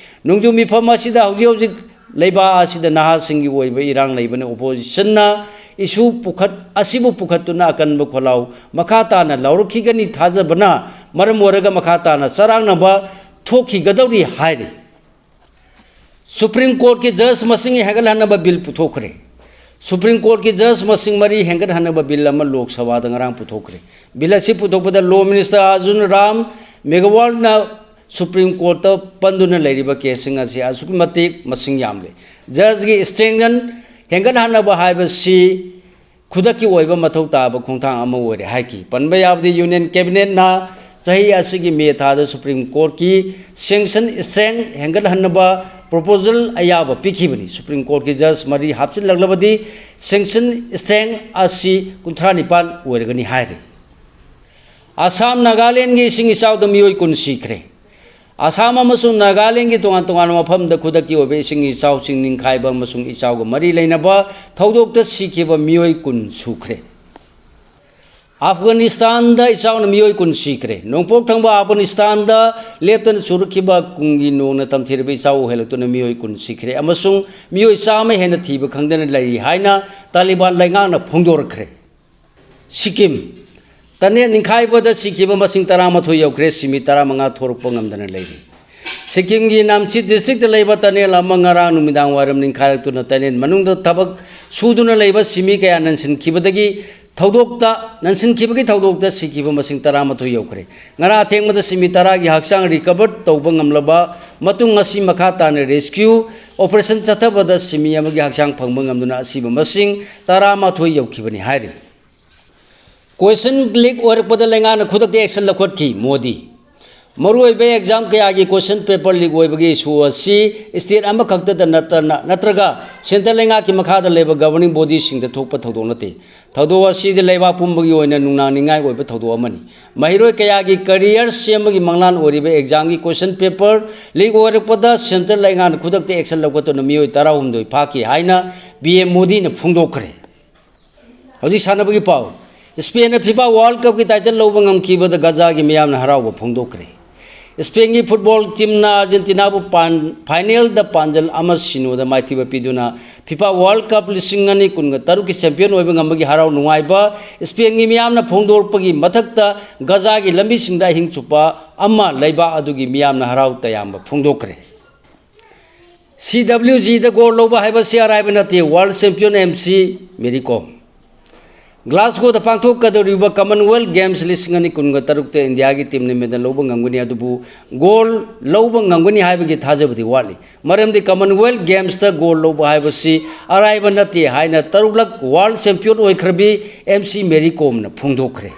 ꯅꯣꯡꯖꯨ ꯃꯤꯐꯝ ꯑꯁꯤꯗ ꯍꯧꯖꯤꯛ ꯍꯧꯖꯤꯛ ꯂꯩꯕꯥꯛ ꯑꯁꯤꯗ ꯅꯍꯥꯁꯤꯡꯒꯤ ꯑꯣꯏꯕ ꯏꯔꯥꯡ ꯂꯩꯕꯅ ꯑꯣꯄꯣꯖꯤꯁꯟꯅ ꯏꯁꯨ ꯄꯨꯈꯠ-, ꯑꯁꯤꯕꯨ ꯄꯨꯈꯠꯇꯨꯅ ꯑꯀꯟꯕ ꯈꯣꯜꯂꯥꯎ ꯃꯈꯥ ꯇꯥꯅ ꯂꯥꯎꯔꯛꯈꯤꯒꯅꯤ ꯊꯥꯖꯕꯅ ꯃꯔꯝ ꯑꯣꯏꯔꯒ ꯃꯈꯥ ꯇꯥꯅ ꯆꯔꯥꯡꯅꯕ ꯊꯣꯛꯈꯤꯒꯗꯧꯔꯤ ꯍꯥꯏꯔꯤ꯫ ꯁꯨꯄ꯭ꯔꯤꯝ ꯀꯣꯔꯠꯀꯤ ꯖꯖ ꯃꯁꯤꯡ ꯍꯦꯟꯒꯠꯍꯟꯅꯕ ꯕꯤꯜ ꯄꯨꯊꯣꯛꯈ꯭ꯔꯦ꯫ ꯁꯨꯄ꯭ꯔꯤꯝ ꯀꯣꯔꯠꯀꯤ ꯖꯖ ꯃꯁꯤꯡ ꯃꯔꯤ ꯍꯦꯟꯒꯠꯍꯟꯅꯕ ꯕꯤꯜ ꯑꯃ ꯂꯣꯛ ꯁꯚꯥꯗ ꯉꯔꯥꯡ ꯄꯨꯊꯣꯛꯈ꯭ꯔꯦ꯫ ꯕꯤꯜ ꯑꯁꯤ ꯄꯨꯊꯣꯛꯄꯗ ꯂꯣ ꯃꯤꯅꯤꯁꯇꯔ ꯑꯔꯖꯨꯟ ꯔꯥꯝ ꯃꯦꯘꯋꯥꯜꯅ ꯁꯨꯄ꯭ꯔꯤꯝ ꯀꯣꯔꯠꯇ ꯄꯟꯗꯨꯅ ꯂꯩꯔꯤꯕ ꯀꯦꯁꯁꯤꯡ ꯑꯁꯤ ꯑꯁꯨꯛꯀꯤ ꯃꯇꯤꯛ ꯃꯁꯤꯡ ꯌꯥꯝꯂꯦ꯫ ꯖꯖꯀꯤ ꯁ꯭ꯇꯦꯟꯗꯔꯗ ꯍꯦꯟꯒꯠꯍꯟꯅꯕ ꯍꯥꯏꯕꯁꯤ ꯈꯨꯗꯛꯀꯤ ꯑꯣꯏꯕ ꯃꯊꯧ ꯇꯥꯕ ꯈꯣꯡꯊꯥꯡ ꯑꯃ ꯑꯣꯏꯔꯦ ꯍꯥꯏꯈꯤ꯫ ꯄꯟꯕ ꯌꯥꯕꯗꯤ ꯌꯨꯅꯤꯌꯟ ꯀꯦꯕꯤꯅꯦꯠꯅ ꯆꯍꯤ ꯑꯁꯤꯒꯤ ꯃꯦ ꯊꯥꯗ ꯁꯨꯄ꯭ꯔꯤꯝ ꯀꯣꯔꯠꯀꯤ ꯁꯦꯟꯁꯟ ꯁ꯭ꯇ꯭ꯔꯦꯡ ꯍꯦꯟꯒꯠꯍꯟꯅꯕ ꯄ꯭ꯔꯣꯄꯣꯖꯜ ꯑꯌꯥꯕ ꯄꯤꯈꯤꯕꯅꯤ꯫ ꯁꯨꯄ꯭ꯔꯤꯝ ꯀꯣꯔꯠꯀꯤ ꯖꯖ ꯃꯔꯤ ꯍꯥꯞꯆꯤꯜꯂꯛꯂꯕꯗꯤ ꯁꯦꯟꯁꯟ ꯁ꯭ꯇ꯭ꯔꯦꯡ ꯑꯁꯤ ꯀꯨꯟꯊ꯭ꯔꯥ ꯅꯤꯄꯥꯟ ꯑꯣꯏꯔꯒꯅꯤ ꯍꯥꯏꯔꯤ꯫ ꯑꯁꯥꯝ ꯅꯥꯒꯥꯂꯦꯟꯒꯤ ꯏꯁꯤꯡ ꯏꯆꯥꯎꯗ ꯃꯤꯑꯣꯏ ꯀꯨꯟ ꯁꯤꯈ꯭ꯔꯦ꯫ ꯑꯁꯥꯝ ꯑꯃꯁꯨꯡ ꯅꯥꯒꯥꯂꯦꯟꯒꯤ ꯇꯣꯉꯥꯟ ꯇꯣꯉꯥꯟꯕ ꯃꯐꯝꯗ ꯈꯨꯗꯛꯀꯤ ꯑꯣꯏꯕ ꯏꯁꯤꯡ ꯏꯆꯥꯎꯁꯤꯡ ꯅꯤꯡꯈꯥꯏꯕ ꯑꯃꯁꯨꯡ ꯏꯆꯥꯎꯒ ꯃꯔꯤ ꯂꯩꯅꯕ ꯊꯧꯗꯣꯛꯇ ꯁꯤꯈꯤꯕ ꯃꯤꯑꯣꯏ ꯀꯨꯟ ꯁꯨꯈ꯭ꯔꯦ꯫ ꯑꯐꯒꯥꯅꯤꯁꯇꯥꯟꯗ ꯏꯆꯥꯎꯅ ꯃꯤꯑꯣꯏ ꯀꯨꯟ ꯁꯤꯈ꯭ꯔꯦ꯫ ꯅꯣꯡꯄꯣꯛ ꯊꯪꯕ ꯑꯐꯒꯥꯅꯤꯁꯇꯥꯟꯗ ꯂꯦꯞꯇꯅ ꯆꯨꯔꯛꯈꯤꯕ ꯀꯨꯝꯒꯤ ꯅꯣꯡꯅ ꯇꯝꯊꯤꯔꯕ ꯏꯆꯥꯎ ꯑꯣꯏꯍꯜꯂꯛꯇꯨꯅ ꯃꯤꯑꯣꯏ ꯀꯨꯟ ꯁꯤꯈ꯭ꯔꯦ ꯑꯃꯁꯨꯡ ꯃꯤꯑꯣꯏ ꯆꯥꯝꯃ ꯍꯦꯟꯅ ꯊꯤꯕ ꯈꯪꯗꯅ ꯂꯩꯔꯤ ꯍꯥꯏꯅ ꯇꯥꯂꯤꯕꯥꯟ ꯂꯩꯉꯥꯛꯅ ꯐꯣꯡꯗꯣꯔꯛꯈ꯭ꯔꯦ꯫ ꯁꯤꯛꯀꯤꯝ꯫ ꯇꯅꯦꯜ ꯅꯤꯡꯈꯥꯏꯕꯗ ꯁꯤꯈꯤꯕ ꯃꯁꯤꯡ ꯇꯔꯥꯃꯥꯊꯣꯏ ꯌꯧꯈ꯭ꯔꯦ, ꯁꯤꯃꯤ ꯇꯔꯥꯃꯉꯥ ꯊꯣꯔꯛꯄ ꯉꯝꯗꯅ ꯂꯩꯔꯤ꯫ ꯁꯤꯛꯀꯤꯝꯒꯤ ꯅꯥꯝꯆꯤ ꯗꯤꯁꯇ꯭ꯔꯤꯛꯇ ꯂꯩꯕ ꯇꯅꯦꯜ ꯑꯃ ꯉꯔꯥꯡ ꯅꯨꯃꯤꯗꯥꯡ ꯋꯥꯏꯔꯝ ꯅꯤꯡꯈꯥꯏꯔꯛꯇꯨꯅ ꯇꯅꯦꯜ ꯃꯅꯨꯡꯗ ꯊꯕꯛ ꯁꯨꯗꯨꯅ ꯂꯩꯕ ꯁꯤꯃꯤ ꯀꯌꯥ ꯅꯟꯁꯤꯟꯈꯤꯕꯗꯒꯤ ꯊꯧꯗꯣꯛꯇ, ꯅꯟꯁꯤꯟꯈꯤꯕꯒꯤ ꯊꯧꯗꯣꯛꯇ ꯁꯤꯈꯤꯕ ꯃꯁꯤꯡ ꯇꯔꯥꯃꯥꯊꯣꯏ ꯌꯧꯈ꯭ꯔꯦ꯫ ꯉꯔꯥꯡ ꯑꯊꯦꯡꯕꯗ ꯁꯤꯃꯤ ꯇꯔꯥꯒꯤ ꯍꯛꯆꯥꯡ ꯔꯤꯀꯚꯔ ꯇꯧꯕ ꯉꯝꯂꯕ ꯃꯇꯨꯡ, ꯉꯁꯤ ꯃꯈꯥ ꯇꯥꯅ ꯔꯦꯁꯀ꯭ꯌꯨ ꯑꯣꯄꯔꯦꯁꯟ ꯆꯠꯊꯕꯗ ꯁꯤꯃꯤ ꯑꯃꯒꯤ ꯍꯛꯆꯥꯡ ꯐꯪꯕ ꯉꯝꯗꯨꯅ ꯑꯁꯤꯕ ꯃꯁꯤꯡ ꯇꯔꯥꯃꯥꯊꯣꯏ ꯌꯧꯈꯤꯕꯅꯤ ꯍꯥꯏꯔꯤ꯫ ꯀꯣꯏꯁꯟ ꯂꯤꯛ ꯑꯣꯏꯔꯛꯄꯗ ꯂꯩꯉꯥꯛꯅ ꯈꯨꯗꯛꯇ ꯑꯦꯛꯁꯟ ꯂꯧꯈꯠꯈꯤ, ꯃꯣꯗꯤ꯫ ꯃꯔꯨꯑꯣꯏꯕ ꯑꯦꯛꯖꯥꯝ ꯀꯌꯥꯒꯤ ꯀꯣꯏꯁꯟ ꯄꯦꯄꯔ ꯂꯤꯛ ꯑꯣꯏꯕꯒꯤ ꯏꯁꯨ ꯑꯁꯤ ꯁ꯭ꯇꯦꯠ ꯑꯃꯈꯛꯇꯗ ꯅꯠꯇꯅ, ꯅꯠꯇ꯭ꯔꯒ ꯁꯦꯟꯇꯔ ꯂꯩꯉꯥꯛꯀꯤ ꯃꯈꯥꯗ ꯂꯩꯕ ꯒꯕꯔꯅꯤꯡ ꯕꯣꯗꯤꯁꯤꯡꯗ ꯊꯣꯛꯄ ꯊꯧꯗꯣꯛ ꯅꯠꯇꯦ꯫ ꯊꯧꯗꯣꯛ ꯑꯁꯤꯗꯤ ꯂꯩꯕꯥꯛ ꯄꯨꯝꯕꯒꯤ ꯑꯣꯏꯅ ꯅꯨꯡꯅꯥꯡꯅꯤꯡꯉꯥꯏ ꯑꯣꯏꯕ ꯊꯧꯗꯣꯛ ꯑꯃꯅꯤ꯫ ꯃꯍꯩꯔꯣꯏ ꯀꯌꯥꯒꯤ ꯀꯔꯤꯌꯔ ꯁꯦꯝꯕꯒꯤ ꯃꯪꯂꯥꯟ ꯑꯣꯏꯔꯤꯕ ꯑꯦꯛꯖꯥꯝꯒꯤ ꯀꯣꯏꯁꯟ ꯄꯦꯄꯔ ꯂꯤꯛ ꯑꯣꯏꯔꯛꯄꯗ ꯁꯦꯟꯇꯔ ꯂꯩꯉꯥꯛꯅ ꯈꯨꯗꯛꯇ ꯑꯦꯛꯁꯟ ꯂꯧꯈꯠꯇꯨꯅ ꯃꯤꯑꯣꯏ ꯇꯔꯥꯍꯨꯝꯗꯣꯏ ꯐꯥꯈꯤ ꯍꯥꯏꯅ ꯄꯤ ꯑꯦꯝ ꯃꯣꯗꯤꯅ ꯐꯣꯡꯗꯣꯛꯈ꯭ꯔꯦ꯫ ꯍꯧꯖꯤꯛ ꯁꯥꯟꯅꯕꯒꯤ ꯄꯥꯎ꯫ ꯁ꯭ꯄꯦꯟꯅ ꯐꯤꯐꯥ ꯋꯥꯔꯜ ꯀꯞꯀꯤ ꯇꯥꯏꯇꯜ ꯂꯧꯕ ꯉꯝꯈꯤꯕꯗ ꯒꯖꯥꯒꯤ ꯃꯤꯌꯥꯝꯅ ꯍꯔꯥꯎꯕ ꯐꯣꯡꯗꯣꯛꯈ꯭ꯔꯦ꯫ ꯁ꯭ꯄꯦꯟꯒꯤ ꯐꯨꯠꯕꯣꯜ ꯇꯤꯝꯅ ꯑꯥꯔꯖꯦꯟꯇꯤꯅꯥꯕꯨ ꯄꯥꯟ-, ꯐꯥꯏꯅꯦꯜꯗ ꯄꯥꯟꯖꯜ ꯑꯃ ꯁꯤꯅꯣꯗ ꯃꯥꯏꯊꯤꯕ ꯄꯤꯗꯨꯅ ꯐꯤꯐꯥ ꯋꯥꯔꯜ ꯀꯞ ꯂꯤꯁꯤꯡ ꯑꯅꯤ ꯀꯨꯟꯒ ꯇꯔꯨꯛꯀꯤ ꯆꯦꯝꯄꯤꯌꯟ ꯑꯣꯏꯕ ꯉꯝꯕꯒꯤ ꯍꯔꯥꯎ ꯅꯨꯡꯉꯥꯏꯕ ꯁ꯭ꯄꯦꯟꯒꯤ ꯃꯤꯌꯥꯝꯅ ꯐꯣꯡꯗꯣꯔꯛꯄꯒꯤ ꯃꯊꯛꯇ ꯒꯖꯥꯒꯤ ꯂꯝꯕꯤꯁꯤꯡꯗ ꯑꯍꯤꯡ ꯆꯨꯞꯄ ꯑꯃ ꯂꯩꯕꯥꯛ ꯑꯗꯨꯒꯤ ꯃꯤꯌꯥꯝꯅ ꯍꯔꯥꯎ ꯇꯌꯥꯝꯕ ꯐꯣꯡꯗꯣꯛꯈ꯭ꯔꯦ꯫ ꯁꯤ ꯗꯕ꯭ꯂꯤꯌꯨ ꯖꯤꯗ ꯒꯣꯜ ꯂꯧꯕ ꯍꯥꯏꯕꯁꯤ ꯑꯔꯥꯏꯕ ꯅꯠꯇꯦ, world champion M C Mary Kom. ꯒ꯭ꯂꯥꯁꯒꯣꯗ ꯄꯥꯡꯊꯣꯛꯀꯗꯧꯔꯤꯕ ꯀꯃꯟꯋꯦꯜꯊ ꯒꯦꯝꯁ ꯂꯤꯁꯤꯡ ꯑꯅꯤ ꯀꯨꯟꯒ ꯇꯔꯨꯛꯇ ꯏꯟꯗꯤꯌꯥꯒꯤ ꯇꯤꯝꯅ ꯃꯦꯗꯜ ꯂꯧꯕ ꯉꯝꯒꯅꯤ, ꯑꯗꯨꯕꯨ ꯒꯣꯜ ꯂꯧꯕ ꯉꯝꯒꯅꯤ ꯍꯥꯏꯕꯒꯤ ꯊꯥꯖꯕꯗꯤ ꯋꯥꯠꯂꯤ꯫ ꯃꯔꯝꯗꯤ ꯀꯃꯟꯋꯦꯜꯊ ꯒꯦꯝꯁꯇ ꯒꯣꯜ ꯂꯧꯕ ꯍꯥꯏꯕꯁꯤ ꯑꯔꯥꯏꯕ ꯅꯠꯇꯦ ꯍꯥꯏꯅ ꯇꯔꯨꯛꯂꯛ ꯋꯥꯔꯜ ꯆꯦꯝꯄꯤꯌꯟ ꯑꯣꯏꯈ꯭ꯔꯕꯤ ꯑꯦꯝ ꯁꯤ ꯃꯦꯔꯤ ꯀꯣꯝꯅ ꯐꯣꯡꯗꯣꯛꯈ꯭ꯔꯦ꯫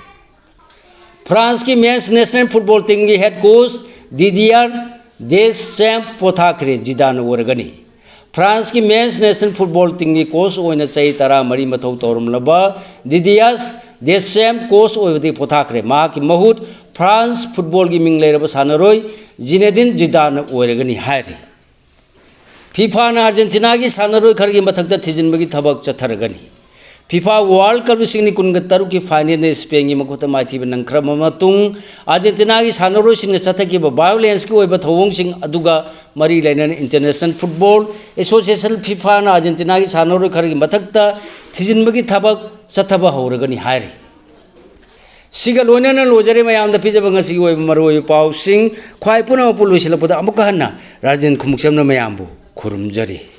ꯐ꯭ꯔꯥꯟꯁꯀꯤ ꯃꯦꯟꯁ ꯅꯦꯁꯅꯦꯜ ꯐꯨꯠꯕꯣꯜ ꯇꯤꯝꯒꯤ ꯍꯦꯗ ꯀꯣꯆ ꯗꯤꯗꯤꯌꯔ ꯗꯦꯁꯆꯦꯝꯞ ꯄꯣꯊꯥꯈ꯭ꯔꯦ, ꯖꯤꯗꯥꯟ ꯑꯣꯏꯔꯒꯅꯤ꯫ ꯐ꯭ꯔꯥꯟꯁꯀꯤ ꯃꯦꯟꯁ ꯅꯦꯁꯅꯦꯜ ꯐꯨꯠꯕꯣꯜ ꯇꯤꯝꯒꯤ ꯀꯣꯆ ꯑꯣꯏꯅ ꯆꯍꯤ ꯇꯔꯥꯃꯔꯤ ꯃꯊꯧ ꯇꯧꯔꯝꯂꯕ ꯗꯤꯗꯤꯌꯥꯁ ꯗꯦꯁꯦꯝ ꯀꯣꯆ ꯑꯣꯏꯕꯗꯒꯤ ꯄꯣꯊꯥꯈ꯭ꯔꯦ꯫ ꯃꯍꯥꯛꯀꯤ ꯃꯍꯨꯠ ꯐ꯭ꯔꯥꯟꯁ ꯐꯨꯠꯕꯣꯜꯒꯤ ꯃꯤꯡ ꯂꯩꯔꯕ ꯁꯥꯟꯅꯔꯣꯏ ꯖꯤꯅꯦꯗꯤꯟ ꯖꯤꯗꯥꯟꯅ ꯑꯣꯏꯔꯒꯅꯤ ꯍꯥꯏꯔꯤ꯫ ꯐꯤꯐꯥꯅ ꯑꯥꯔꯖꯦꯟꯇꯤꯅꯥꯒꯤ ꯁꯥꯟꯅꯔꯣꯏ ꯈꯔꯒꯤ ꯃꯊꯛꯇ ꯊꯤꯖꯤꯟꯕꯒꯤ ꯊꯕꯛ ꯆꯠꯊꯔꯒꯅꯤ꯫ ꯐꯤꯐꯥ ꯋꯥꯔꯜ ꯀꯞ ꯂꯤꯁꯤꯡ ꯑꯅꯤ ꯀꯨꯟꯒ ꯇꯔꯨꯛꯀꯤ ꯐꯥꯏꯅꯦꯜꯗ ꯏꯁꯄꯦꯟꯒꯤ ꯃꯈꯨꯠꯇ ꯃꯥꯏꯊꯤꯕ ꯅꯪꯈ꯭ꯔꯕ ꯃꯇꯨꯡ, ꯑꯥꯔꯖꯦꯟꯇꯤꯅꯥꯒꯤ ꯁꯥꯟꯅꯔꯣꯏꯁꯤꯡꯅ ꯆꯠꯊꯈꯤꯕ ꯚꯥꯏꯑꯣꯂꯦꯟꯁꯀꯤ ꯑꯣꯏꯕ ꯊꯧꯑꯣꯡꯁꯤꯡ ꯑꯗꯨꯒ ꯃꯔꯤ ꯂꯩꯅꯅ ꯏꯟꯇꯔꯅꯦꯁꯅꯦꯜ ꯐꯨꯠꯕꯣꯜ ꯑꯦꯁꯣꯁꯤꯌꯦꯁꯟ ꯐꯤꯐꯥꯅ ꯑꯥꯔꯖꯦꯟꯇꯤꯅꯥꯒꯤ ꯁꯥꯟꯅꯔꯣꯏ ꯈꯔꯒꯤ ꯃꯊꯛꯇ ꯊꯤꯖꯤꯟꯕꯒꯤ ꯊꯕꯛ ꯆꯠꯊꯕ ꯍꯧꯔꯒꯅꯤ ꯍꯥꯏꯔꯤ꯫ ꯁꯤꯒ ꯂꯣꯏꯅꯅ ꯂꯣꯏꯖꯔꯦ ꯃꯌꯥꯝꯗ ꯄꯤꯖꯕ ꯉꯁꯤꯒꯤ ꯑꯣꯏꯕ ꯃꯔꯨꯑꯣꯏꯕ ꯄꯥꯎꯁꯤꯡ꯫ ꯈ꯭ꯋꯥꯏ ꯄꯨꯝꯅꯃꯛꯄꯨ ꯂꯣꯏꯁꯤꯜꯂꯛꯄꯗ ꯑꯃꯨꯛꯀ ꯍꯟꯅ ꯔꯥꯖꯦꯟ ꯈꯨꯃꯨꯛꯆꯝꯅ ꯃꯌꯥꯝꯕꯨ ꯈꯨꯔꯨꯝꯖꯔꯤ꯫